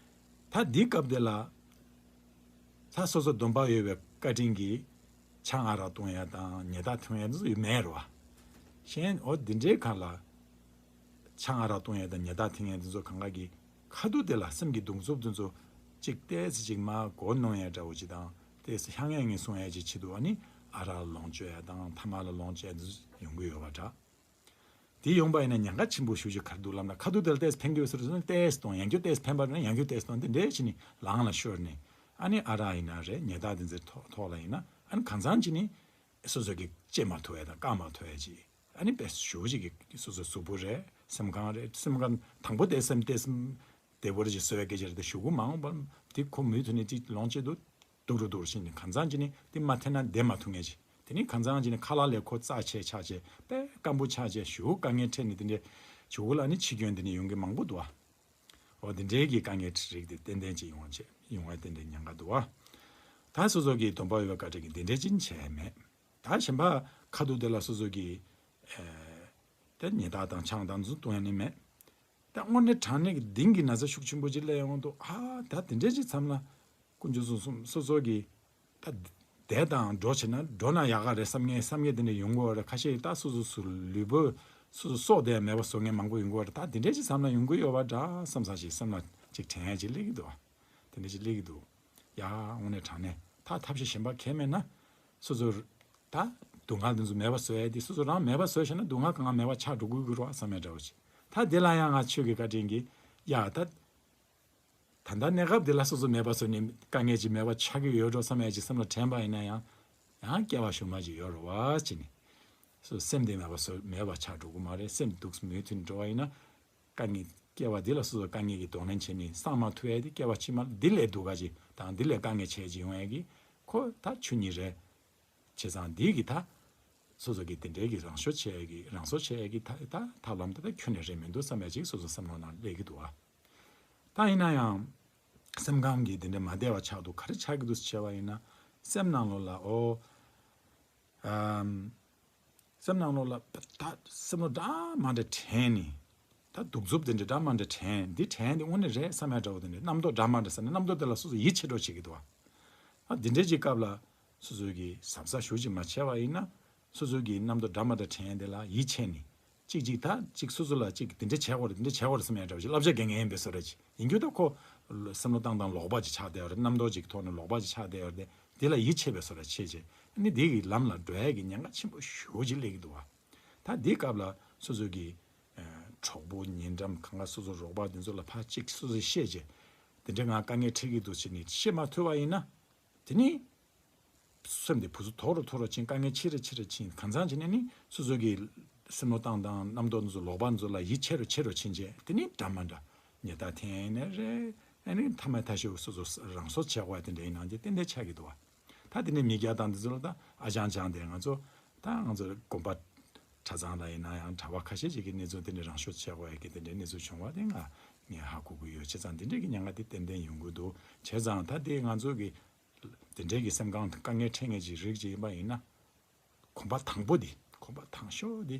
ད་འདི་སྐབས་དེ་ལ། ད་སོ་སོ་སྡོམ་པ་ཡོད་པའི་བཀའ་དྲིན་གྱིས་ཆང་ཨ་རག་འཐུང་ཡ་དང་ཉལ་ཐ་འཐུང་ཡ་འདི་ཚོ་ཡོད་མེད་རེད་བ། གཞན་འོ་འདི་འདྲའི་སྒང་ལ་ཆང་ཨ་རག་འཐུང་ཡ་དང་ཉལ་ཐ་འཐུང་ཡ་འདི་ཚོ་གང་ག་གི་ཁ་ཐུག་དེ་ལ་སེམས་ཀྱི་གདུང་འཚོབ་འདི་ཚོ་གཅིག་ཏོག་ཙམ་ཅིག་མར་མགོ་གནོན་ཡ་འདྲ་བོ་ཅིག་དང་ཏོག་ཙམ་ཧང་ཡ་ངེ་སོང་ཡ་ཅིག་ཆེད་དུ། ཨ་ནི་ཨ་རག་ལོངས་སྤྱོད་ཡ་དང་ཐ་མག་ལ་ལོངས་སྤྱོད་ཡ་འདི་ཚོ་ཡོང་གི་ཡོད་པ་འདྲ། དེ་ཡོང་པ་ཡིན་ན་ཉེན་ཁ་ཆེན་པོ་ཞེ་པོ་ཅིག་ག་རེ་འདུག་ལབ་ན། ཁ་ཐུག་དེ་ལ་ཏོག་ཙམ་ཕན་གྱི་ཡོད་ཟེར་ན་ཏོག་ཙམ་གཏོང་། ཡང་བསྐྱར་ཏོག་ཙམ་ཕན་པ་རེད་ན་ཡང་བསྐྱར་ཏོག་ཙམ་གཏོང་། དེ་འདྲའི་བྱས་ནས་ལངས་ལ་ཤོར་ནས། ཨ་ནི་ཨ་རག་ཡིན་ན་རེད། ཉལ་ཐ་དེ་ཚོའི་ཐོག་ཐོག་ལ་ཡིན་ན། ཨ་ནི་གང་འཚམ་ཅིག་ནི་སོ་སོ་གི་སྤྱད་མ་ཐུབ་ཡ་དང་བཀག་མ་ཐུབ་ཡ་ཅིག་ཨ་ནི་དཔེ་ཞེ་པོ་ཅིག་གི་སོ་སོའི་གཟུགས་པོ་རེད། སེམས་ཁམས་རེད། སེམས་ཁམས་དང་པོ་དེ་སེམས་དེ་སེམས་བདེ་པོ་རེ་ཅིག་བཟོ་ཡ་སྐད་ཆ་རེད། དེ་གཞུག་གུ་མ་འོངས་པར་དེ་ཁོ་མུ་མཐུད་ནས་ཅིག་ལོངས་སྤྱོད་དུ། སྡུག་རུ་སྡུག་རུ་ཕྱིན་ནས་གང་འཚམ་ཅིག་ནི་དེ་མ་འཐེན་ན་བསྡད་མ་ཐུབ་མཁན་ཅིག་དེ་ནི་གང་འཚམ་ཅིག་ནི་ཁ་ལག་ལས་ཁོ་རྩ་ཆེ་ཆགས་ཆེ་དཔེ་སྐམ་པོ་ཆགས་ཆེ་ཞེ་པོ་དཀའ་ངལ་འཕྲད་ནས་དེ་འདྲའི་ཞེ་པོ་ལ་ནི་འཆི་སྐྱོན་དེ་ནི་ཡོང་གི་མང་པོ་འདུག་ཨ། འོ་དེ་འདྲའི་གི་དཀའ་ངལ་རིགས་དེ་ཏན་ཏན་ཅིག་ཡོང་བ་བྱས་ཡོང་བ་ཏན་ཏན་ཉེན་ཁ་འདུག་ཨ། ད་སོ་སོ་གི་སྡོམ་པ་ཡོད་པའི་བཀའ་དྲིན་གྱིས་དེ་འདྲའི་ཅིག་བྱས་མེད། ད་གཞན་པ་ཁ་ཐུག་དེ་ལ་སོ་སོ་གི་ཨེ། དེ་ཉལ་ཐ་དང་ཆང་དང་འདི་ཚོ་འཐུང་ཡ་ནི་མེད། ད་དངོས་གནས་དྲང་གནས་ཀྱི་གདིང་གི་ན་ཚ་ཤུགས་ཆེན་པོ་ཅིག་སླེབས་ཡོང་དུས། ཨ་ད་དེ་འདྲའི་ཅིག་མཚམས་ལ་དཀོན་མཆོག་གསུམ་གསུམ་སོ་སོ་གི་ད་བསྡད་དང་འགྲོ་བྱས་ན་འགྲོ་ན་ཡག་ག་རེད་བསམ་མཁན་བསམ་མཁན་དེ་འདྲ་ཡོང་གི་ཡོད་རེད། ཁ་ཤས་ད་སོ་སོ་སོ་ལུས་པོ་སོ་སོ་སྲོག་དེ་ཡང་མེད་པ་བཟོ་མཁན་མང་པོ་ཡོང་གི་ཡོད་རེད། ད་དེ་འདྲའི་ཅིག་མཚམས་ལ་ཡོང་གི་ཡོད་པ་འདྲ་བསམ་ས་ཞིག་སེམས་ལ་ཅིག་དྲན་ཡ་ཅིག་སླེབས་ཀྱི་འདུག་དེ་འདྲ་ཅིག་སླེབས་ཀྱི་འདུག་ཡ་དངོས་གནས་དྲང་གནས་ད་ཐབས་ཤེས་གཞན་པ་གང་ཡང་མེད་ན། སོ་སོ་ད་སྡུག་བསྔལ་འདི་ཚོ་མེད་པ་བཟོ་ཡ་དེ། སོ་སོ་རང་མེད་པ་བཟོས་བཞག་ན་སྡུག་བསྔལ་གང་ག་མེད་པ་ཆགས་འགྲོ་དགོས་ཀྱི་རེད་བསམ་ཡ་འདྲ་བོ་ཅིག་ད་དེ་ལ་ཡང་ང་ཆོས་ཀྱི་བཀའ་དྲིན་གྱིས་ཡ་ད། ད་ལྟ་གནས་སྐབས་འདི་ལ་སོ་སོ་མེད་པ་བཟོས་ནས་དཀའ་ངལ་ཅིག་མེད་པ་ཆགས་ཀྱི་ཡོད་འགྲོ་བསམ་ཡ་ཅིག་སེམས་ལ་དྲན་པ་ཡིན་ན་ཡང་། ཡང་སྐྱེ་བ་གཞུག་མ་ཅིག་ཡོད་རེད་བ་ཅེས་ནས། སོ་སེམས་དེ་མེད་པ་བཟོ་མེད་པ་ཆགས་འགྲོ་གི་མ་རེད། སེམས་སྡུག་མུ་མཐུད་འགྲོ་བ་ཡིན་ན། དཀའ་ངལ་སྐྱེ་བ་འདི་ལ་སོ་སོ་དཀའ་ངལ་གྱི་གདོང་ལེན་བྱས་ནས་སངས་མ་ཐུབ་ཡ་དེ་སྐྱེ་བ་ཕྱི་མ་འདི་ལས་སྡུག་ག་ཅིག་དང་འདི་ལས་དཀའ་ངལ་ཆེ་ཅིག་ཡོང་ཡ་གི་ཁོ་ད་ཆོས་ཉིད་རེད། བྱས་ཙང་འདི་གི་ད་སོ་སོ་གི་དེ་འདྲའི་གི་རང་ཤོར་བྱེད་ཡ་གི་རང་སོར་བྱེད་ཡ་གི་ད་ད་ཐབས་ལམ་དེ་ད་ཁྱོན་ནས་རེད་མི་འདུག་བསམ་ཡ་ཅིག་སོ་སོ་སེམས་ནང་ན་སླེབས་ཀྱི་འདུག་ཨ། ད་ཡིན་ན་ཡང་སེམས་ཁམས་ཀྱི་དེ་འདྲ་མ་བདེ་བ་ཆགས་འདུག་ག་རེ་ཆགས་ཀྱི་འདུག་ཟེར་བྱས་པ་ཡིན་ན། སེམས་ནང་ལོགས་ལ་ཨོ། ཨམ། སེམས་ནང་ལོགས་ལ་ད་སེམས་ལོ་འདྲ་མ་འདྲ་དྲན་ནས། ད་གདུག་རྩུབ་དེ་འདྲ་འདྲ་མ་འདྲ་དྲན། འདི་དྲན་དེ་དངོས་གནས་རེད་བསམ་ཡ་འདྲ་བོ་དེ་འདྲ། རྣམ་རྟོག་འདྲ་མ་འདྲ་ཟེར་ན་རྣམ་རྟོག་དེ་ལ་སོ་སོ་ཡིད་ཆེས་འགྲོ་བྱེད་ཀྱི་འདུག་བ། ཨ་འདི་འདྲའི་ཅིག་སྐབས་ལ་སོ་སོ་གིས་གཟབ་གཟབ་ཞེ་པོ་ཅིག་མ་བྱས་པ་ཡིན་ན། སོ་སོ་གི་རྣམ་རྟོག་འདྲ་མ་འདྲ་དྲན་དེ་ལ་ཡིད་ཆེས་ནས། གཅིག་གཅིག་ད་གཅིག་སོ་སོ་ལ་གཅིག་དེ་འདྲ་བྱེད་དགོས་རེད། དེ་འདྲ་བྱེད་དགོས་རེད་བསམ་ཡ་འདྲ་བོ་ཅིག་བསླབ་བྱ་འགན་ངན་ཡིན་པའི་བཟོ་འདྲ་ཅིག་ཡིན་རྒྱུ་ད་ཁོ་བསམ་བློ་བཏང་སྟངས་ལོག་པ་ཅིག་ཆགས་བསྡད་ཡོད་རེད། རྣམ་རྟོག་ཅིག་ཐོག་ནས་ལོག་པ་ཅིག་ཆགས་བསྡད་ཡོད་རེད་དེ། དེ་ལ་ཡིད་ཆེས་པའི་བཟོ་འདྲ་བྱས་བྱས། ཨ་ནི་དེ་གི་ལམ་ལ་འགྲོ་ཡ་གི་ཉེན་ཁ་ཆེན་པོ་ཞེ་པོ་ཅིག་སླེབས་ཀྱི་འདུག་བ། ད་དེའི་སྐབས་ལ་སོ་སོ་གི་ཨ་གྲོགས་པོ་ཉེ་འགྲམ་གང་ག་སོ་སོ་རོགས་པ་དེ་ཚོ་ལ་ཕར་གཅིག་སོ་སོས་བཤད་བྱས། དེ་འདྲ་ང་དཀའ་ངལ་འཕྲད་ཀྱི་འདུག་ཟེར་ནས་བཤད་མ་ཐུབ་པ་ཡིན་ན། དེ་ནི་སེམས་དེ་ཕུ་སུ་མཐོ་རུ་མཐོ་རུ་ཕྱིན། དཀའ་ངལ་ཆེ་རུ་ཆེ་རུ་ཕྱིན། གང་འཚམ་བྱས་ནས་ནི་སོ་སོ་གི་སེམས་བློ་བཏང་སྟངས་རྣམ་རྟོག་འདི་ཚོ་ལོག་པ་འདི་ཚོ་ལ་ཡིད་ཆེས་རུ་ཆེ་རུ་ཕྱིན་བྱས། དེ་ནི་འདྲ་མ་འདྲ་ཉལ་ཐ་འཐེན་ནས་རེད། ཨ་ནི་མཐའ་མ་མཐའ་གཞུག་སོ་སོ་རང་སྲོག་བཅད་དགོས་དེ་འདྲ་ཡིན་ནའང་དེ་ཏན་ཏན་ཆགས་ཀྱི་འདུག་བ། ད་དེ་ནས་མི་སྐྱ་དང་འདི་ཚོ་ལ་ད་ཨ་ཅང་ཅང་དེ་ང་ཚོ་ད་ང་ཚོ་དགོན་པ་གྲྭ་ཚང་ལ་ཡིན་ན་ཡང་གྲྭ་པ་ཁ་ཤས་ཅིག་གི་གནས་ཚུལ་དེ་འདྲ་རང་སྲོག་བཅད་དགོས་ཡ་གི་དེ་འདྲའི་གནས་ཚུལ་བྱུང་བ་དེ་ང་ངས་ཧ་གོ་གི་ཡོད། བྱས་ཙང་དེ་འདྲའི་གི་ཉེན་ཁ་དེ་ཏན་ཏན་ཡོང་གི་འདུག་བྱས་ཙང་ད་དེ་ང་ཚོ་གི་དེ་འདྲའི་གི་སེམས་ཁམས་དཀའ་ངལ་འཕྲད་མཁན་གྱི་རིགས་ཅིག་ཡིན་པ་ཡིན་ན། གོམ་པ་དང་པོ་དེ་གོམ་པ་དང་ཤོས་དེ་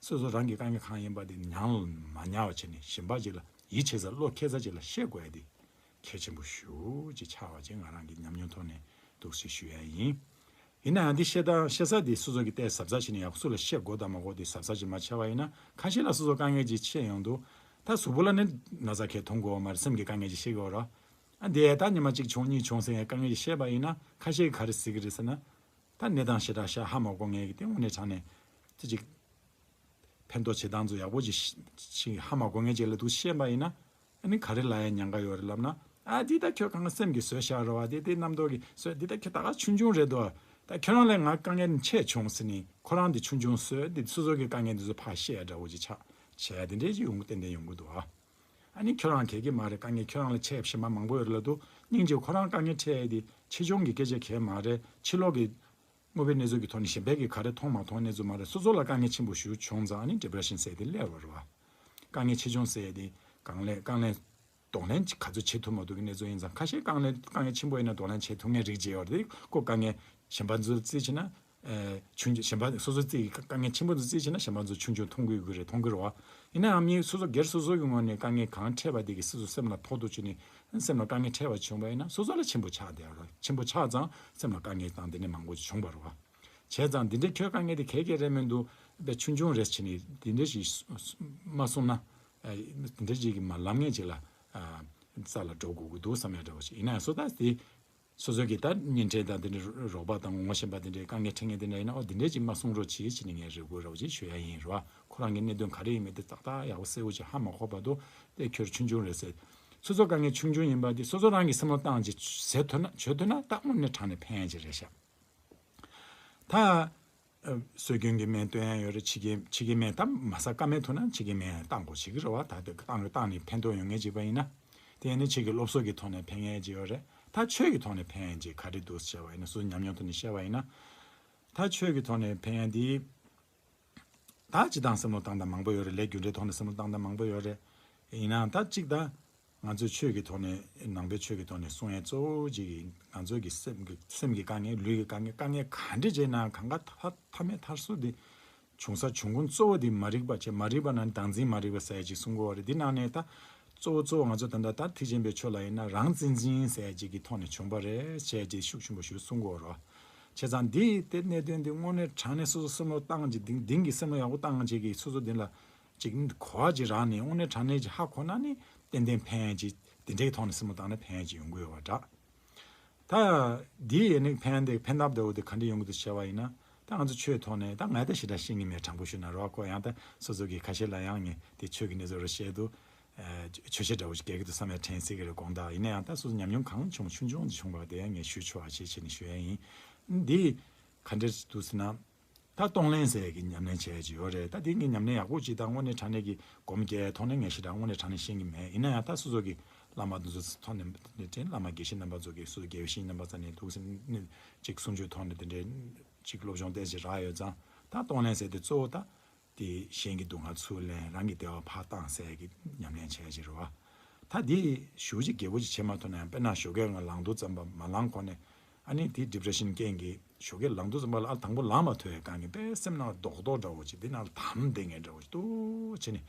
སོ་སོ་རང་གི་དཀའ་ངལ་གང་ཡིན་པ་དེ་མྱང་མ་ཉར་བ་བྱས་ནས་གཞན་པ་ཅིག་ལ་ཡིད་ཆེས་ས་བློ་ཁེལ་ས་ཅིག་ལ་བཤད་དགོས་ཡ་དེ་གལ་ཆེན་པོ་ཞེ་པོ་ཅིག་ཆགས་པ་ཅིག་ང་རང་གི་ཉམས་མྱོང་ཐོག་ནས་འདུག་སེ་ཞུ་ཡ་ཡིན། ཡིན་ན་ཡང་འདི་བཤད་སྟངས་བཤད་ས་དེ་སོ་སོ་གི་ཏོག་ཙམ་གཟབ་གཟབ་བྱས་ནས་ཡག་སུ་ལ་བཤད་དགོས་དང་མ་དགོས་དེ་གཟབ་གཟབ་ཅིག་མ་བྱས་པ་ཡིན་ན། ཁ་ཤས་ལ་སོ་སོ་དཀའ་ངལ་ཅིག་འཕྲད་ཡོང་དུས་ད་གཟུགས་པོ་ལ་ནི་ན་ཚ་གང་ཡང་མཐོང་གི་ཡོད་མ་རེད། སེམས་ཀྱི་དཀའ་ངལ་ཅིག་བཤད་ཀྱི་ཡོད་རེད། ཨ་འདི་ད་ཉི་མ་གཅིག་བྱུང་གཉིས་བྱུང་ཟེར་ཡ་དཀའ་ངལ་ཅིག་བཤད་པ་ཡིན་ན། ཁ་ཤས་ཀྱིས་ག་རེ་ཟེར་གྱི་རེད་ཟེར་ན། ད་གནས་སྟངས་ཞེ་དྲག་ཤ་ཧ་མ་གོ་མཁན་གྱི་དེ་དངོས་གནས་དྲང་གནས་དེ་ཅིག་ཕན་ཐོགས་བྱེད་སྟངས་ཚོ་ཡག་པོ་ཅིག་ཤ་ཤ་ཧ་མ་གོ་མཁན་ཅིག་ལ་འདུག་བཤད་པ་ཡིན་ན། ཨ་ནི་ག་རེ་ལབ་ཡ་ཉེན་ཁ་ཡོད་རེད་ལབ་ན། ཨ་འདི་ད་ཁྱོད་གང་ག་སེམས་ཀྱིས་བཟོས་བཞག་རེད་བ། འདི་འདི་རྣམ་རྟོག་གིས་བཟོས། འདི་ད་ཁྱོད་ད་ག་ཆུང་ཆུང་རེད་དོ། ད་ཁྱོད་རང་ལས་ང་དཀའ་ངལ་ཆེ་བྱུང་ཟེར་ནས་ཁོ་རང་འདི་ཆུང་ཆུང་བཟོས། འདི་སོ་སོ་གི་དཀའ་ངལ་འདི་ཚོ་ཕར་བཤད་འདྲ་བོ་ཅིག་ཆགས་བྱས་དེ་འདྲས་ཅིག་ཡོང་གི་ཏན་ཏན་ཡོང་གི་འདུག་ཨ། ཨ་ནི་ཁྱོད་རང་གལ་གི་མ་རེད། དཀའ་ངལ་ཁྱོད་རང་ལས་ཆེ་བ་གཞན་པ་མང་པོ་ཡོད་རེད་ལབ་འདུག་སྙིང་རྗེ་ཁོ་རང་དཀའ་ངལ་འཕྲད་ཡས་དེ་ཆེ་ཆུང་གི་སྐད་ཆ་གལ་མ་རེད། ཕྱི་ལོགས་ཀྱི་དངོས་པོའི་གནས་ཚུལ་གྱི་ཐོག་ནས་གཞན་པས་ཀྱིས་ག་རེ་མཐོང་མ་མཐོང་གནས་ཚུལ་མ་རེད། སོ་སོ་ལ་དཀའ་ངལ་ཆེན་པོ་ཞིག་བྱུང་ཙང་ཨ་ནི་ཌི་པི་རེ་ཤན་ཟེར་དེ་སླེབས་པ་རེད་བ། དཀའ་ངལ་ཆེ་ཆུང་ཟེར་དེ་གང་ལས་དཀའ་ངལ་གདོང་ལེན་ག་ཚོད་བྱེད་ཐུབ་མ་ཐུབ་ཀྱི་གནས་ཚུལ་ཡིན་ཙང་། ཁ་ཤས་དཀའ་ངལ་དཀའ་ངལ་ཆེན་པོ་ཡིན་ན་གདོང་ལེན་བྱེད་ཐུབ་མཁན་རིགས་བརྗེ་ཡོད་རེད། ཁོ་དཀའ་ངལ་གཞན་པ་ཚོ་རྩིས་བྱས་ན། ཆུང་ཆུང་གཞན་པ་སོ་སོ་རྩིས་དཀའ་ངལ་ཆེན་པོ་ཚོ་རྩིས་བྱས་ན་གཞན་པ་ཚོ་ཆུང་ཆུང་མཐོང་གི་ཡོད་ཀྱི་རེད། མཐོང་གི་རེད་བ། ཡིན་ན་ཡང་མི་སོ་སོ་སྒེར་སོ་སོ་གི་ངོས་ནས་དཀའ་ངལ་གང་འཕྲད་པ་དེ་གི་སོ་སོ་སེམས་ལ་ཕོག་ཐུག་བྱས་ནས་སེམས་ལ་དཀའ་ངལ་འཕྲད་པ་བྱུང་བ་ཡིན་ན་སོ་སོ་ལ་ཆེན་པོ་ཆགས་བསྡད་ཡོད་རེད། ཆེན་པོ་ཆགས་ཙང་སེམས་ལ་དཀའ་ངལ་དང་དེ་འདྲ་མང་པོ་ཞིག་བྱུང་བ་རེད་བ། བྱས་ཙང་འདི་འདྲའི་ཁྱོད་དཀའ་ངལ་དེ་ག་གེ་རེད་མི་འདུག་དཔེ་ཆུང་ཆུང་རེད་བྱས་ནས་འདི་འདྲ་ཞིག་མ་གསུངས་ན། འདི་འདྲ་ཞིག་གི་མ་ལབ་མཁན་ཅིག་ལ་རྩ་ལ་འགྲོ་དགོས་ཀྱི་འདུག་བསམ་ཡ་འདྲ་བོ་ཞིག་ཡིན་ན་ཡང་སོ་ད་དེ། སོ་སོ་གི་ད་གཉེན་འཕྲད་དང་དེ་འདྲའི་རོགས་པ་དང་ངོ་ཤེས་པ་དེ་འདྲའི་དཀའ་ངལ་འཕྲད་མཁན་དེ་འདྲ་ཡིན་ན། ཨོ་དེ་འདྲའི་ཅིག་མ་གསུང་རོགས་གྱིས་ཟེར་ནས་ངས་རེ་སྐུལ་རོགས་ཅིག་ཞུ་ཡ་ཡིན་རོ། ཁོ་རང་གི་གནད་དོན་ག་རེ་ཡིན་མིན་དེ་ཏག་ཏག་ཡག་པོ་གསལ་བོ་ཅིག་ཧ་མ་གོ་བར་དུ་དེ་ཁྱོད་ཆུང་ཆུང་རེད་ཟེར། སོ་སོ་དཀའ་ངལ་ཆུང་ཆུང་ཡིན་པ་དེ་སོ་སོ་རང་གིས་བསམ་བློ་བཏང་ཅིག་ཟེར་ཐུབ་ན་བྱེད་ཐུབ་ན་ད་དངོས་གནས་དྲང་གནས་ཕན་ཡ་ཅིག་རེད་ཤག་ད། ཨ། སྲོལ་རྒྱུན་གྱི་སྨན་སྟོན་ཡ་ཡོད་རེད། ཕྱི་རྒྱལ་ཕྱི་རྒྱལ་སྨན་ད་མ་ཟ་ཀ་མེད་ཐུག་ན་ཕྱི་རྒྱལ་སྨན་བཏང་དགོས་བྱེད་ཀྱི་རེད་བ། ད་དེ་བཏང་བཏང་ནས་ཕན་ཐོགས་ཡོང་ངེས་བྱས་པ་ཡིན་ན། དེ་ནི་ཕྱི་རྒྱལ་སློབ་གསོ་གི་ཐོག་ནས་ཕན་ངེས་ཅིག་ཡོད་རེད། ད་ཆོས་ཀྱི་ཐོག་ནས་ཕན་ཡ་ཅིག་ག་རེ་འདུག་ཟེར་བ་ཡིན་ན་སོ་སོ་ཉམས་མྱོང་ཐོག་ནས་བཤད་པ་ཡིན་ན། ད་ཆོས་ཀྱི་ཐོག་ནས་ཕན་ཡ་འདི། ད་སྤྱི་བཏང་བསམ་བློ་བཏང་སྟངས་མང་པོ་ཡོད་རེད། ལས་རྒྱུ་འབྲས་ཐོག་ནས་བསམ་བློ་བཏང་སྟངས་མང་པོ་ཡོད་རེད། ཡིན་ནའང་ད་གཅིག་ད། ང་ཚོའི་ཆོས་ཀྱི་ཐོག་ནས་ནང་པའི་ཆོས་ཀྱི་ཐོག་ནས་གསུང་ཡས་གཙོ་བོ་གཅིག་གིས་ང་ཚོ་གི་སེམས་ཀྱི་སེམས་ཀྱི་དཀའ་ངལ་ལུས་ཀྱི་དཀའ་ངལ་དཀའ་ངལ་ག་འདྲ་བྱས་ན་གང་ག་ཐ་ཐ་མའི་མཐར་སོ་དེ་བྱུང་ས་བྱུང་ཁུངས་གཙོ་བོ་དེ་མ་རིག་པ་བྱས། མ་རིག་པ་ན་བདག་འཛིན་མ་རིག་པ་ཟེར་ཡས་ཅིག་གསུང་གི་ཡོད་རེད། འདི་ནང་ནས་ད་གཙོ་བོ་གཙོ་བོ་ང་ཚོ་ད་ལྟ་ད་ཐེག་ཆེན་པའི་ཆོས་ལ་ཡིན་ན་རང་བཙན་འཛིན་ཟེར་ཡས་ཅིག་གི་ཐོག་ནས་བྱུང་བ་རེད་ཟེར་ཡས་ཅིག་ཤུགས་ཆེན་པོ་ཞིག་གསུང་གི་ཡོད་རེད། བྱས་ཙང་འདི་དེ་གནད་དོན་འདི་དངོས་གནས་དྲང་གནས་སོ་སོ་བསམ་བློ་བཏང་ཅིག་གཏིང་གཏིང་གི་བསམ་བློ་ཡག་པོ་བཏང་ཅིག་གིས་སོ་སོ་འདི་ལ། ཅིག་གོ་བ་ཅིག་རག་ནས་དངོས་གནས་དྲང་གནས་ཅིག་ཧ་གོ་ན་ནི་ཏན་ཏན་ཕན་ཡ་ཅིག་དེ་འདྲའི་ཐོག་ནས་བསམ་བློ་བཏང་ན་ཕན་ཡ་ཅིག་ཡོང་གི་ཡོད་པ་འདྲ། ད་འདི་ཡས་ནི་ཕན་དེ་ཕན་ཐབས་འདྲ་བོ་དེ་ག་འདྲ་ཡོང་གི་འདུག་ཟེར་བ་ཡིན་ན། ད་ང་ཚོ་ཆོས་ཐོག་ནས་ད་ངས་ད་ཞེ་དྲག་ཤེས་ཀྱི་མེད། དྲང་པོ་ཞུས་ན་རོ། ཁོ་ཡང་ད་སོ་སོ་གི་ཁ་ཤས་ལ་ཡང་ངས་དེ་ཆོས་ཀྱི་གནས་ཚུལ་རོ་བཤད་དུས། ཨ། ཆོས་བཤད་འདྲ་བོ་ཞིག་རྒྱག་གི་འདུག་བསམ་ཡ་དྲན་སྲིད་ཀྱི་རེད་དགོངས་དག་ཡིན་ན་ཡང་ད་སོ་སོ་ཉམས་མྱོང་གང་བྱུང་ཆུང་ཆུང་ཅིག་བྱུང་བ་དེ་ཡང་ངས་ཞུ་ཆོག་པ་བྱེད་བྱེད་ནས་ཞུ་ཡ་ཡིན། འདི་ག་འདྲ་འདུག་ཟེར་ན། ད་གཏོང་ལེན་ཟེར་ཡས་ཀྱི་ཉམས་ལེན་བྱས་ཡས་ཅིག་ཡོད་རེད། ད་དེ་ངས་ཉམས་ལེན་ཡག་པོ་ཅིག་དང་དངོས་གནས་དྲང་གནས་ཀྱི་སྒོམ་རྒྱག་ཐོག་ནས་ངས་ཞེ་དྲག་དངོས་གནས་དྲང་གནས་ཤེས་ཀྱི་མེད། ཡིན་ན་ཡང་ད་སོ་སོ་གི་བླ་མ་དེ་ཚོ་ཐོག་ནས་ནས་དྲན། བླ་མ་དགེ་བཤེས་རྣམ་པ་ཚོ་གིས་སོ་སོ་དགེ་བཤེས་རྣམ་པ་ཚོ་ནས་འདུག་ཟེར་ནས་ཅིག་གསུང་ཆོས་ཐོག་ནས་དེ་འདྲའི་ཅིག་སློབ་སྦྱོང་ཏོག་ཙམ་རག་ཡོད་ཙང་། ད་གཏོང་ལེན་ཟེར་དེ་གཙོ་བོ་ད་དེ་གཞན་གྱི་སྡུག་བསྔལ་ཚུར་ལེན། རང་གི་བདེ་བ་ཕར་བཏང་ཟེར་ཡས་ཀྱི་ཉམས་ལེན་བྱས་ཡས་ཅིག་རེད་བ། ད་འདི་ཞེ་པོ་ཅིག་རྒྱས་པོ་ཅིག་བྱེད་མ་ཐུབ་ན་ཡང་། དཔེར་ན་ཞོགས་ཀས་ང་ལངས་དུས་ཙམ་པ་མ་ལངས་གོང་ནས། ཨ་ནི་དེ་ཌི་པི་རེ་ཤན་རྐྱེན་གྱིས་ཞོགས་ཀས་ལངས་དུས་ཙམ་པ་ལ། ཨ། དང་པོ་ལངས་མ་ཐུབ་པའི་སྒང་གི་དཔེ་སེམས་ནང་རྡོག་རྡོག་འདྲ་བོ་ཅིག་དེ་ནང་ལ་དམ་བསྡད་མཁན་འདྲ་བོ་ཅིག་འདུག་བྱས་ནས།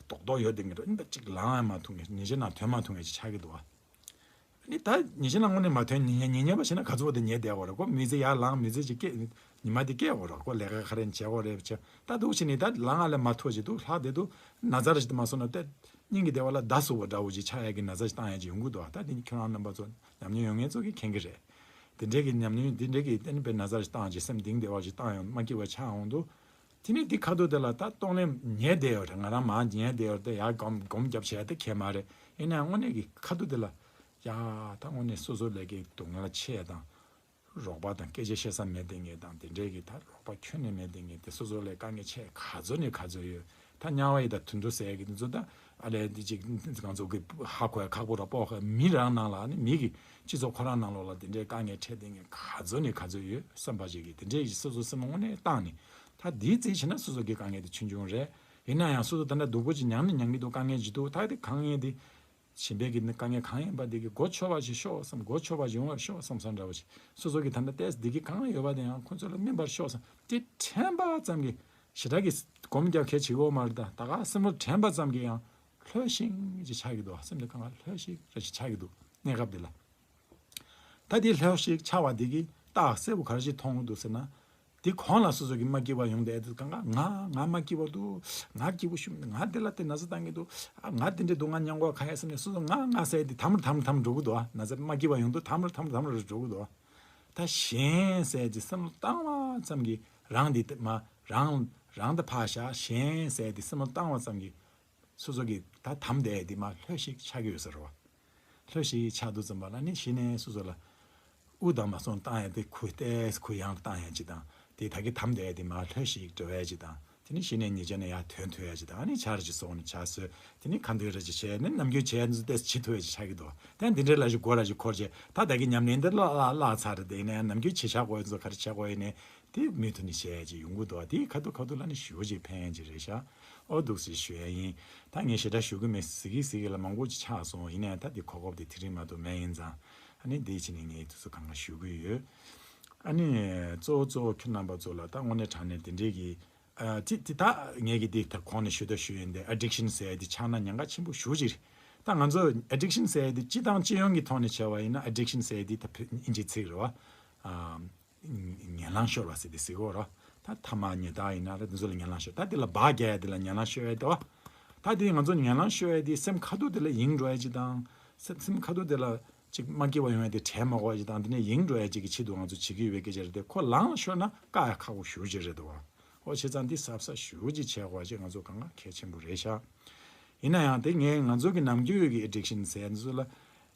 རྡོག་རྡོག་ཡོད་བསྡད་མཁན་འདྲ་བོ། ཨ་ནི་ད་ཅིག་ལངས་ཡ་མ་ཐུབ་མཁན། ཉིན་ཤས་ནང་ཐོན་མ་ཐུབ་མཁན་ཅིག་ཆགས་ཀྱི་འདུག་བ། ཨ་ནི་ད་ཉིན་ཤས་ནང་དངོས་གནས་མ་ཐོན། ཉིན་ཉིན་ཉིན་པ་བྱས་ན་ག་ཚོད་བ་དེ་ཉལ་བསྡད་དགོས་རེད། ཁོ་མི་ཚེ་ཡར་ལངས། མི་ཚེ་ཅིག་སྐྱེལ། ཉི་མ་དེ་སྐྱེལ་དགོས་རེད། ཁོ་ལས་ཀ་ག་རེ་བྱེད་དགོས་རེད་བྱས། ད་འདུག་བྱས་ནས་ད་ལངས་ཡ་ལས་མ་ཐུབ་ཅིག་འདུག་ལྷག་བསྡད་འདུག་ན་ཚ་རེ་ཞིག་མ་སོང་ན་ད་སྙིང་གི་བདེ་བ་ལ་བརྡ་གསོ་བ་འདྲ་བོ་ཅིག་ཆགས་ཡ་གི་ན་ཚ་ཞིག་བཏང་ཡ་ཅིག་ཡོང་གི་འདུག་ད་དེ་ཁྱོད་རང་རྣམ་པ་ཚོ་ཉམས་མྱོང་ཡོད་མཁན་ཚོ་གིས་མཁྱེན་གྱི་རེད། དེ་འདྲའི་གི་ཉམས་མྱོང་དེ་འདྲའི་གི་ཨ་ནི་དཔེ་ན་ཚ་ཞིག་བཏང་བྱས་སེམས་གཏིང་བདེ་བ་ཞིག་བཏང་ཡོང་། མ་སྐྱིད་པ་ཆགས་འོང་དུས། དེ་ནས་དེ་ཁ་ཐུག་དེ་ལ་ད་གཏོང་ལེན་ཉལ་བསྡད་ཡོད་རེད། ང་རང་མར་ཉལ་བསྡད་ཡོད་རེད། ད་ཡར་སྒོམ་སྒོམ་རྒྱབ་བྱས་ཡ་དེ་གལ་མ་རེད། ཡིན་ན་ཡང་དངོས་གནས་ཀྱི་ཁ་ཐུག་དེ་ལ། ཡ། ད་དངོས་གནས་སོ་སོ་ལས་ཀའི་སྡུག་བསྔལ་ཆེ་དང་། རོགས་པ་དང་སྐད་ཆ་བཤད་ས་མེད་བསྡད་མཁན་དང་། དེ་འདྲའི་གི་ད་རོགས་པ་ཁྱོན་ནས་མེད་བསྡད་མཁན་དེ། སོ་སོ་ལས་དཀའ་ངལ་ཆེ་ག་ཚོད་ནས་ག་ཚོད་ཡོད། ད་དམྱལ་བ་ཡི་དྭགས་དུད་འགྲོ་ཟེར་གི་དེ་ཚོ་ད་ཨ་ལས་འདི་ཅིག་ང་ཚོ་གི་ཧ་གོ་ཡ་ཁག་པོ་ར་སྤོ་ཁ། མི་རང་ནང་ལ་ནི་མི་གི་སྤྱི་ཚོགས་ཁོ་རང་ནང་ལོགས་ལ་དེ་འདྲའི་དཀའ་ངལ་འཕྲད་བསྡད་མཁན་ག་ཚོད་ནས་ག་ཚོད་ཡོད་བསམ་པ་ཅིག་གི་དེ་འདྲའི་སོ་སོ་སེམས་དངོས་གནས་བཏང་ནས། ད་འདིའི་རྩིས་བྱས་ན་སོ་སོ་གི་དཀའ་ངལ་དེ་ཆུང་ཆུང་རེད། ཡིན་ན་ཡང་སོ་སོ་ད་ལྟ་སྡུག་པོ་ཅིག་མྱངས་ནས་མྱངས་ཀྱི་འདུག་དཀའ་ངལ་ཅིག་འདུག་ད་དེ་དཀའ་ངལ་དེ། གཞན་པའི་གི་དཀའ་ངལ་གང་ཡིན་པ་དེ་གི་གོ་ཆོད་པ་ཞིག་ཤོག་བསམ། གོ་ཆོད་པ་ཞིག་ཡོང་བར་ཤོག་བསམ་བསམ་འདྲ་བོ་ཞིག་སོ་སོ་གི་ད་ལྟ་ཏོག་ཙམ་བདེ་སྐྱིད་གང་ཡོད་པ་དེ་ཡང་ཁོ་ཚོ་ལ་སྨིན་པར་ཤོག་བསམ། དེ་དྲན་པ་ཙམ་གྱིས་ཞེ་དྲག་གི་སྒོམ་རྒྱག་གལ་ཆེ་གི་ཡོད་མ་རེད། ད་ད་ག་སེམས་ལ་དྲན་པ་ཙམ་གྱིས་ཡང་ལྷོད་ཤིག་ཅིག་ཆགས་ཀྱི་འདུག་སེམས་དེ་གང་ག་ལྷོད་ཤིག་ར་ཞིག་ཆགས་ཀྱི་འདུག་གནས་སྐབས་འདི་ལ། ད་དེ་ལྷོད་ཤིག་ཆགས་པ་འདི་གིས་རྟགས་གསལ་པོ་ག་རེ་ཞིག་མཐོང་གི་འདུག་ཟེར་ན། དེ་གོང་ལ་སོ་སོ་གི་མ་སྐྱིད་པ་ཡོང་བསྡད་དུས་གང་ག་ང་ང་མ་སྐྱིད་པ་འདུག་ང་སྐྱིད་པོ་ཞུ། ང་དེ་ལ་དེ་ན་ཚ་བཏང་གི་འདུག་ཨ། ང་དེ་འདྲའི་སྡུག་བསྔལ་མྱོང་གོ་ག་ཡ་བསམ་ནས་སོ་སོ་ང་ང་ཟེར་དེ་དམ་རུ་དམ་རུ་དམ་རུ་འགྲོ་གི་འདུག་ཨ། ན་ཚ་མ་སྐྱིད་པ་ཡོང་དུས་དམ་རུ་དམ་རུ་དམ་རུ་འགྲོ་གི་འདུག་ཨ། ད་གཞན་ཟེར་གྱི་བསམ་བློ་བཏང་བ་ཙམ་གྱིས་རང་འདི་དེ་མ་རང་ རང་དང་ཕར་བཞག་གཞན་ཟེར་དེ་སེམས་ལ་བཏང་བ་ཙམ་གྱིས་སོ་སོ་གི་ད་དམ་བསྡད་དེ་མར་ལྷོད་ཞིག་ཆགས་ཀྱི་ཡོད་ས་རེད་བ། ལྷོད་ཞིག་ཆགས་དུས་ཙམ་པ་ལ་ནི་གཞི་ནས་སོ་སོ་ལ་དབུགས་དང་མ་སོང་བཏང་ཡ་དེ་ཁུ་ཏེས་ཁུ་ཡང་བཏང་ཡ་ཅིག་དང་དེ་ད་གི་དམ་བསྡད་དེ་མར་ལྷོད་ཞིག་འགྲོ་ཡ་ཅིག་དང་། དེ་ནི་གཞི་ནས་ཉེ་ཆར་ནས་ཡར་ཐོན་ཐུབ་ཡ་ཅིག་དང་། ཨ་ནི་ཆར་ཅིག་སོང་ནས་ཆར་ཟོས། དེ་ནི་ཁ་འདོན་ར་ཅིག་བྱས་ནས་ནམ་རྒྱུན་བྱས་ནས་ཏེས་བྱེད་ཐུབ་ཡ་ཅིག་ཆགས་ཀྱི་འདུག། དེ་འདི་འདྲའི་ལ་ཞིག་གོ་ར་ཅིག་འཁོར་བྱས་ད་ད་གི་ཉམས་ལེན་འདི་བརླག་བརླག་བརླག་ཚར་རེད། དེ་ཡིན་ན་ཡང་ནམ་རྒྱུན་བྱེད་བཞག་དགོས་ཡ་ཚོ་ག་རེ་བྱེད་དགོས་ཡིན་ནས་དེ་མུ་མཐུད་ནས་བྱས་ཡ་ཅིག་ཡོང་གི་འདུག། དེའི་ཁ་ཐུག་ཁ་ཐུག་ལ་ནི་ཞེ་པོ་ཅིག་ཕན་ཡ་ཅིག་རེད་ཤག། ཨོ་འདུག་སེ་ཞུ་ཡ་ཡིན། ད་ངས་ཞེ་དྲག་ཞུ་གི་མེད། ཟེར་གི་ཟེར་གི་ལ་མང་པོ་ཅིག་ཆགས་སོང་། ཡིན་ན་ཡང་ད་འདི་གོ་སྐབས་དེ་དེ་རིང་མ་གཏོགས་མེད་ཡིན་ཙང་། ཨ་ནི་འདི་ཕྱི་ནས་ངས་དུས་ཚོད་གང་ག་ཞུ་གི་ཡོད། ཨ་ནི་གཙོ་བོ་གཙོ་བོ་ཁྱོད་རྣམ་པ་ཚོ་ལ་ད་དངོས་གནས་དྲང་གནས་དེ་འདྲའི་གི་ཨ་ཅི་དེ་ད་ངས་གི་དེ་ད་གོང་ནས་ཞུ་ད་ཞུ་ཡིན་ཏེ། ཨ་ཌིག་ཤན་ཟེར་ཡ་དེ་ཆགས་ན་ཉེན་ཁ་ཆེན་པོ་ཞེ་ཅིག་རེད། ད་ང་ཚོ་ཨ་ཌིག་ཤན་ཟེར་ཡ་དེ་སྤྱི་དང་སྤྱི་ཡོངས་ཀྱི་ཐོག་ནས་བྱས་པ་ཡིན་ན། ཨ་ཌིག་ཤན་ཟེར་ཡ་དེ་ད་ཕི་ཨིན་ཇིའི་ཚིག་རེད་བ། ཨ་ངན་ལང་ཤོར་བ་ཟེར་དེ་ཟེར་གོ་ར། ད་ཐ་མག་ཉལ་ཐ་ཡིན་ན་ར། དེ་ཚོ་ལ་ངན་ལང་ཤོར། ད་དེ་ལ་བག་རྒྱག་ཡ་དེ་ལ་ངན་ལང་ཤོར་ཡ་དེ་བ། ད་དེ་ང་ཚོ་ངན་ལང་ཤོར་ཡ་དེ་སེམས་ཁ་ཐུག་དེ་ལ་ཡེངས་འགྲོ་ཡ་ཅིག་དང་། སེམས་སེམས་ཁ་ཐུག་དེ་ལ་ཅིག་མ་སྐྱིད་པ་ཡོང་ཡ་དེ་དྲན་མ་དགོས་ཡ་ཅིག་དང་། དེ་ནས་ཡེངས་འགྲོ་ཡ་ཅིག་གི་ཆེད་དུ་ང་ཚོ་བྱེད་ཀྱི་ཡོད་པའི་སྐད་ཆ་རེད་དེ། ཁོ་ལངས་ཤོར་ན་བཀག་ཡ་ཁག་པོ་ཞེ་པོ་ཅིག་རེད་དོ། ཨོ་བྱས་ཙང་འདི་གཟབ་གཟབ་ཞེ་པོ་ཅིག་བྱེད་དགོས་ཅིག་ང་ཚོ་གང་ག་གལ་ཆེན་པོ་རེད་ཤག། ཡིན་ན་ཡང་དེ་ངས་ང་ཚོ་གི་ནམ་རྒྱུན་ཡོད་ཀྱི་ཨེ་ཌིག་ཤན་ཟེར་ཚོ་ལ་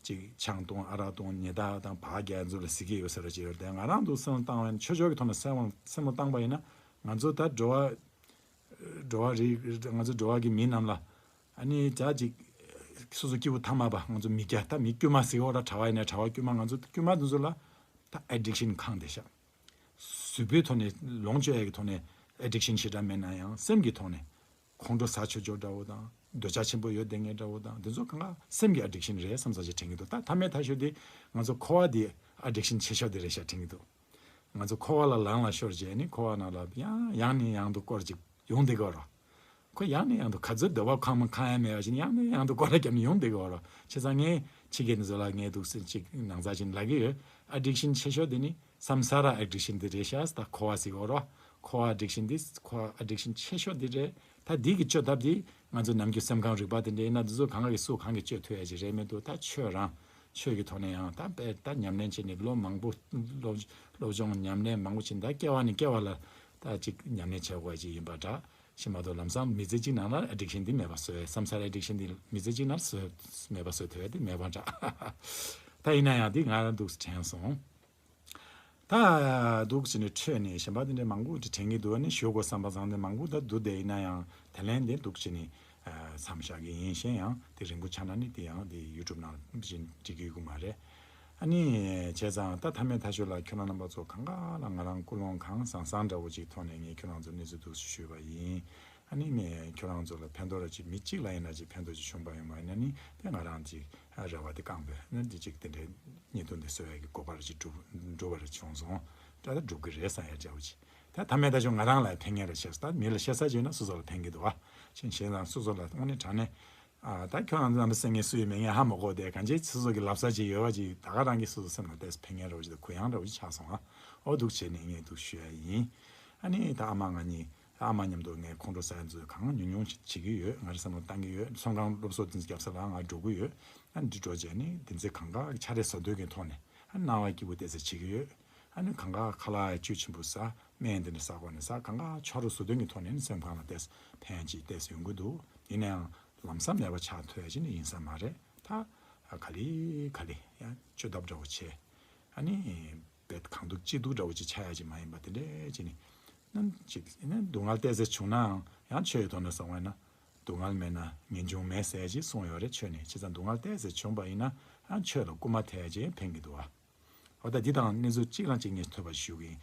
ཅིག་ཆང་འཐུང་། ཨ་རག་འཐུང་། ཉལ་ཐ་དང་བག་རྒྱག་ཚོ་ལ་ཟེར་གྱི་ཡོད་ས་རེད། ཅིག་ཡོད་དེ་ང་རང་འདུག་སེ་བཏང་བ་ཡིན་ན། ཆོས་ཕྱོགས་ཀྱི་ཐོག་ནས་སེམས་ལ་སེམས་ལ་བཏང་པ་ཡིན་ན། ང་ཚོ་ད་འགྲོ་བ་འགྲོ་བ་རིགས་ང་ཚོ་འགྲོ་བ་གི་མི་རྣམས་ལ་ཨ་ནི་ད་ཅིག་སོ་སོ་སྐྱེ་བོ་ཐ་མལ་པ་ང་ཚོ་མི་སྐྱ། ད་མི་དཀྱུས་མ་ཟེར་གོ་ར། གྲྭ་བ་ཡིན་ན་གྲྭ་བ་དཀྱུས་མ། ང་ཚོ་དཀྱུས་མ་འདི་ཚོ་ལ་ད་ཨེ་ཌིག་ཤན་ཁེངས་བསྡད་ཤག། གཟུགས་པོའི་ཐོག་ནས་ལོངས་སྤྱོད་ཡག་གི་ཐོག་ནས་ཨེ་ཌིག་ཤན་ཞེ་དྲག་མེད་ན་ཡང་། སེམས་ཀྱི་ཐོག་ནས་ཁོང་ཁྲོ་ཟ་ཆོག་ཆོག་འདྲ་བོ་དང་། འདོད་ཆགས་ཆེན་པོ་ཡོད་བསྡད་མཁན་འདྲ་བོ་དང་། འདི་ཚོ་གང་ག་སེམས་ཀྱི་ཨེ་ཌིག་ཤན་རེད་བསམ་ས་ཅིག་དྲན་གྱི་འདུག། ད་ཐ་མའི་ཐ་ཤོས་དེ་ང་ཚོ་འཁོར་བ་དེ་ཨེ་ཌིག་ཤན་ཆེ་ཤོས་དེ་རེད་ཤག་དྲན་གྱི་འདུག། ང་ཚོ་འཁོར་བ་ལ་ལངས་ལ་ཤོར་རྗེས་ནི་འཁོར་བ་ནང་ལ་ཡང་ཡང་ནས་ཡང་དུ་སྐོར་ཅིག་ཡོང་བསྡད་ཀྱི་ཡོད་རེད། ཁོ་ཡང་ནས་ཡང་དུ་ག་ཚོད་འདོད་པ་ཁེངས་མ་ཁེངས་ཡ་མེད་པ་ཞིག་ཡང་ནས་ཡང་དུ་སྐོར་ར་བརྒྱབ་ནས་ཡོང་བསྡད་ཀྱི་ཡོད་རེད། བྱས་ཙང་ངས་ཕྱི་རྒྱལ་འདི་ཚོ་ལ་ངས་འདུག་སེ་ཅིག་ནང་ཚགས་ཅིག་ལབ་ཀྱི་ཡོད། ཨེ་ཌིག་ཤན་ཆེ་ཤོས་དེ་ནི་སམ་ས་ར་ཨེ་ཌིག་ཤན་དེ་རེད་ཤག། ད་འཁོར་བ་ཟེར་གྱི་ཡོད་རེད། འཁོར་བ་ཨེ་ཌིག་ཤན་དེ། འཁོར་བ་ཨེ་ཌིག་ཤན་ཆེ་ཤོས་དེ་རེད། ད་འདི་གི་བཅོས་ཐབས་དེ་ང་ཚོ་ནམ་རྒྱུན་སེམས་ཁམས་རིག་པ་དེ་འདྲ་ཡིན་ན། འདི་ཚོ་གང་ག་གི་སུ་གང་གིས་བཅོས་ཐུབ་ཡ་ཅིག་རེད་མི་འདུག། ད་ཆོས་རང་ཆོས་ཀྱི་ཐོག་ནས་ཡང་ད་དཔེ་ད་ཉམས་ལེན་བྱས་ནས་ལོ་མང་པོ་སློབ་སློབ་སྦྱོང་ཉམས་ལེན་མང་པོ་བྱས་ནས། ད་སྐྱེ་བ་ནས་སྐྱེ་བ་ལ་ད་ཅིག་ཉམས་ལེན་བྱེད་དགོས་ཅིག་ཡིན་པ་འདྲ་ཞིག་མ་གཏོགས། ལམ་སང་མི་ཚེ་གཅིག་ནང་ལ་ཨེ་ཌིག་ཤན་འདི་མེད་པ་བཟོ་ཡ། སམ་ས་ར་ཨེ་ཌིག་ཤན་འདི་མི་ཚེ་གཅིག་ནང་བཟོ་མེད་པ་བཟོ་ཐུབ་ཡ་དེ་མེད་པ་འདྲ། ད་ཡིན་ན་ཡང་འདི་ང་རང་འདུག་སེ་དྲན་སོང་། ད་འདུག་སེ་ནས་འཕྲོས་ནས་གཞན་པ་དེ་འདྲ་མང་པོ་དེ་དྲན་གྱི་འདུག། ཨ་ནི་ཞུ་དགོས་བསམ་པ་བཟང་དེ་མང་པོ་ད་འདུག་སྟེ། ཡིན་ན་ཡང་དེ་ལན་དེ་འདུག་སེ་ནས་མཚམས་བཞག་གི་ཡིན། གཞན་ཡང་དེ་རིང་པོ་ཆགས་ན་ནི་དེ་ཡང་དེ་ཡུ་ཊུབ་ནང་བཞིན་འགྲིག་གི་ཡོད་ཀྱི་མ་རེད། ཨ་ནི་བྱས་ཙང་ད་མཐའ་མའི་མཐའ་མཇུག་ལ་ཁྱོད་རང་རྣམ་པ་ཚོ་གང་ག་ལ་ང་རང་ཀུན་སློང་གང་བཟང་བཟང་འདྲ་བོ་ཅིག་ཐོག་ནས་ངས་ཁྱོད་རང་ཚོ་གནས་ཚུལ་འདུག་སེ་ཞུས་པ་ཡིན། ཨ་ནི་ངས་ཁྱོད་རང་ཚོ་ལ་ཕན་ཐོགས་ར་ཅིག་མི་གཅིག་ལ་ཡིན་ན་ཅིག་ཕན་ཐོགས་ཅིག་བྱུང་པ་ཡིན་པ་ཡིན་ན་ནི་དེ་ང་རང་ཅིག་རེ་བ་དེ་བསྐངས་པས་ན། འདི་ཅིག་དེ་འདྲའི་བརྙན་ཐུང་འདི་བཟོ་ཡ་གི་གོ་སྐབས་ཅིག་འགྲུབ་འགྲུབ་པ་རེ་བྱུང་སོང་། ད་ལྟ་འགྲུབ་གི་རེད་བསམ་ཡ་འདྲ་བོ་ཅིག། ད་མཐའ་མའི་མཐའ་མཇུག་ང་རང་ལ་ཕན་ངེས་རེད་ཤག། ད་མི་ལ་བཤད་ས་ཅིག་ཡོད་ན་སོ་སོ་ལ་ཕན་གི་འདུག་བ། ཕྱིན་བྱས་ཙང་སོ་སོ་ལ་དངོས་གནས་དྲང་གནས། ཨ་ད་ཁྱོད་རང་ཚོ་རྣམ་པ་སེམས་ངལ་སུ་ཡོད་མེད་ངས་ཧ་མ་གོ་དེ། གང་ཅི་སོ་སོ་གི་ལབ་ས་ཅིག་ཡོད་པ་ཅིག་ད་ག་རང་གི་སོ་སོ་སེམས་ལ་ཏོག་ཙམ་ཕན་ངེས་རེ་བ་ཅིག་དང་གུ་ཡངས་རེ་བ་ཅིག་ཆགས་སོང་ཨ། ཨོ་འདུག་བྱས་ནས་ངས་འདུག་ཞུ་ཡ་ཡིན། ཨ་ནི་ད་ཨ་མ་ང་གཉིས། ཨ་མ་མཉམ་དུ་ངས་ཁོང་ཁྲོ་ཟ་ཡ་ཚོ་གང་ཉུང་ཉུང་ཞིག་བྱེད་ཀྱི་ཡོད། ང་རང་བསམ་བློ་བཏང་གི་ཡོད། ཚོང་ཁང་སློབ་གསོ་དེ་ཚོ་རྒྱབ་ས་ལ་ང་འགྲོ་གི་ཡོད། ཨ་འདི་འགྲོ་བྱས་ནས་དེ་ཚོ་གང་ག་ཆ་རེ་ཟ་འདོད་མཁན་ཐོག་ནས་ཨ་སྣང་བ་སྐྱིད་པོ་ཏོག་ཙམ་བྱེད་ཀྱི་ཡོད། ཨ་ནི་གང་ག་ཁ་ལག་བཅུད་ཆེན་པོ་ཟ། སྨན་དེ་འདྲ་ཟ་དགོས་ནས་ཟ། གང་ག་ཆ་རོགས་བཟོ་འདོད་མཁན་ཐོག་ནས་ནི་སེམས་ཁམས་ལ་ཏོག་ཙམ་ཕན་ཅིག་ཏོག་ཙམ་ཡོང་གི་འདུག། ཡིན་ན་ཡང་ལམ་སང་མེད་པ་ཆགས་ཐུབ་ཡ་ཅིག་ནི་ཡིན་ས་མ་རེད། ད་ག་ལེ་ག་ལེ་ཡང་བཅོས་ཐབས་འདྲ་བོ་བྱས། ཨ་ནི། བེད་གང་འདུག་ཅི་འདུག་འདྲ་བོ་ཅིག་ཆགས་ཡ་ཅིག་མ་ཡིན་པ་དེ་འདྲས་ཅིག་ནི། ནམ་ཅིག་ནི་སྡུག་བསྔལ་ཏོག་ཙམ་བྱུང་ནའང་ཡང་ཆོས་ཀྱི་ཐོག་ནས་སོང་བས་ན། སྡུག་བསྔལ་མེད་ན་ངེས་འབྱུང་མེད་ཟེར་ཅིག་གསུངས་ཡོད་རེད་ཆོས་ནས། བྱས་ཙང་སྡུག་བསྔལ་ཏོག་ཙམ་བྱུང་པ་ཡིན་ན་ཡང་ཆོས་ལ་སྐུལ་མ་ཐེབས་ཡ་ཅིག་ཕན་གྱི་འདུག་བ། འོ་ད་འདི་དང་གནས་ཚུལ་གཅིག་རང་གཅིག་ངས་ཐོས་པ་ཞུ་གི་ཡིན།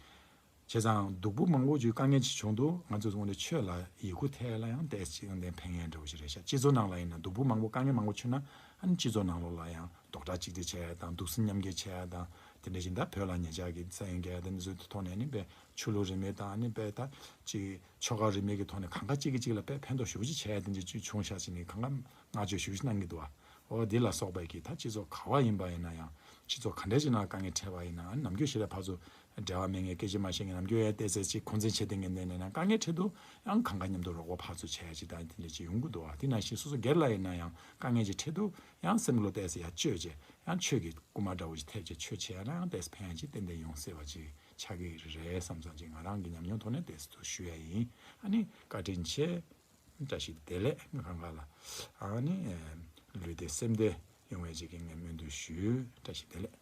བྱས་ཙང་སྡུག་པོ་མང་པོ་ཅིག་དཀའ་ངལ་ཅིག་བྱུང་འདུག། ང་ཚོ་དངོས་གནས་ཆོས་ལ་ཡིད་མགུ་ཐེག་ལ་ཡང་ཏོག་ཙམ་ཅིག་ཡང་དེ་ཕན་ཡོན་འདྲ་བོ་ཞིག་རེད་ཤག། སྤྱི་ཚོགས་ནང་ལ་ཡིན་ན་སྡུག་པོ་མང་པོ་དཀའ་ངལ་མང་པོ་བྱུང་ན་ཨ་ནི་སྤྱི་ཚོགས་ནང་ལོགས་ལ་ཡང་རྡོག་ཁྲ་གཅིག་སྒྲིལ་བྱས་ཡ་དང་འདུག་སེམས་མཉམ་སྐྱེད་བྱས་ཡ་དང་། དེ་འདྲ་བཞིན་ད་བོད་ལ་ཉེ་ཆར་གྱི་ས་ཡོམ་བརྒྱབ་ཡ་དང་འདི་ཚོའི་ཐོག་ནས་ནི་དཔེ་ཆོས་ལུགས་རིས་མེད་དང་ཨ་ནི་དཔེ་ད་ཅིག་ཆོལ་ཁ་རིས་མེད་ཀྱི་ཐོག་ནས་གང་ག་གཅིག་གིས་གཅིག་ལ་དཔེ་ཕན་ཐོགས་ཞེ་པོ་ཅིག་བྱས་ཡ་དེ་འདྲ་ཅིག་བྱུང་ཤག་ཟེར་ནས་གང་ག་བསྔགས་བརྗོད་ཞེ་པོ་ཅིག་གནང་གི་འདུག་བ། འོ་དེ་ལ་སོགས་པའི་གི་ད་སྤྱི་ཚོགས་ག་བ་ཡིན་པ་ཡིན་ན་ཡང་། སྤྱི་ཚོགས་ག་འདྲ་ཅིག་ནང་དཀའ་ངལ་འཕྲད་པ་ཡིན་ན་ནམ་རྒྱུན་ཞེ་དྲག་ཕར་ཚུར་འབྲེལ་བ་མེད་མཁན་སྐད་ཆ་མ་བཤད་མཁན་ནམ་རྒྱུན་ཡང་ཏོག་ཙམ་ཅིག་འཁོན་འཛིན་བྱེད་བསྡད་མཁན་དེ་འདྲ་ཡིན་ན་དཀའ་ངལ་འཕྲད་དུས་ཡང་གང་ག་མཉམ་དུ་རོགས་པ་ཕར་ཚུར་བྱས་ཡ་ཅིག་དང་དེ་འདྲ་ཅིག་ཡོང་གི་འདུག་བ། དེ་ནང་བཞིན་སོ་སོ་སྒེར་ལ་ཡིན་ན་ཡང་དཀའ་ངལ་ཅིག་འཕྲད་དུས་ཡང་སེམས་བློ་ཏོག་ཙམ་ཡར་བཅོས་བྱས་ཡང་ཆོས་ཀྱི་སྐུལ་མ་འདྲ་བོ་ཅིག་ཐེབས་བྱས་ཆོས་བྱས་ཡ་ན་ཡང་ཏོག་ཙམ་ཕན་ཡ་ཅིག་ཏན་ཏན་ཡོང་སྲིད་པ་ཅིག་ ཆགས་ཀྱི་རེད་བསམ་སོང་ཅིག་ང་རང་གི་ཉམས་མྱོང་ཐོག་ནས་དེ་ཚོ་ཞུ་ཡ་ཡིན། ཨ་ནི་བཀའ་དྲིན་ཆེ། བཀྲ་ཤིས་བདེ་ལེགས། ང་གང་ག་ལ་ཨ་ནི་ལུས་བདེ་སེམས་བདེ་ཡོང་བའི་ཅིག་གི་ངས་སྨོན་འདུན་ཞུ། བཀྲ་ཤིས་བདེ་ལེགས།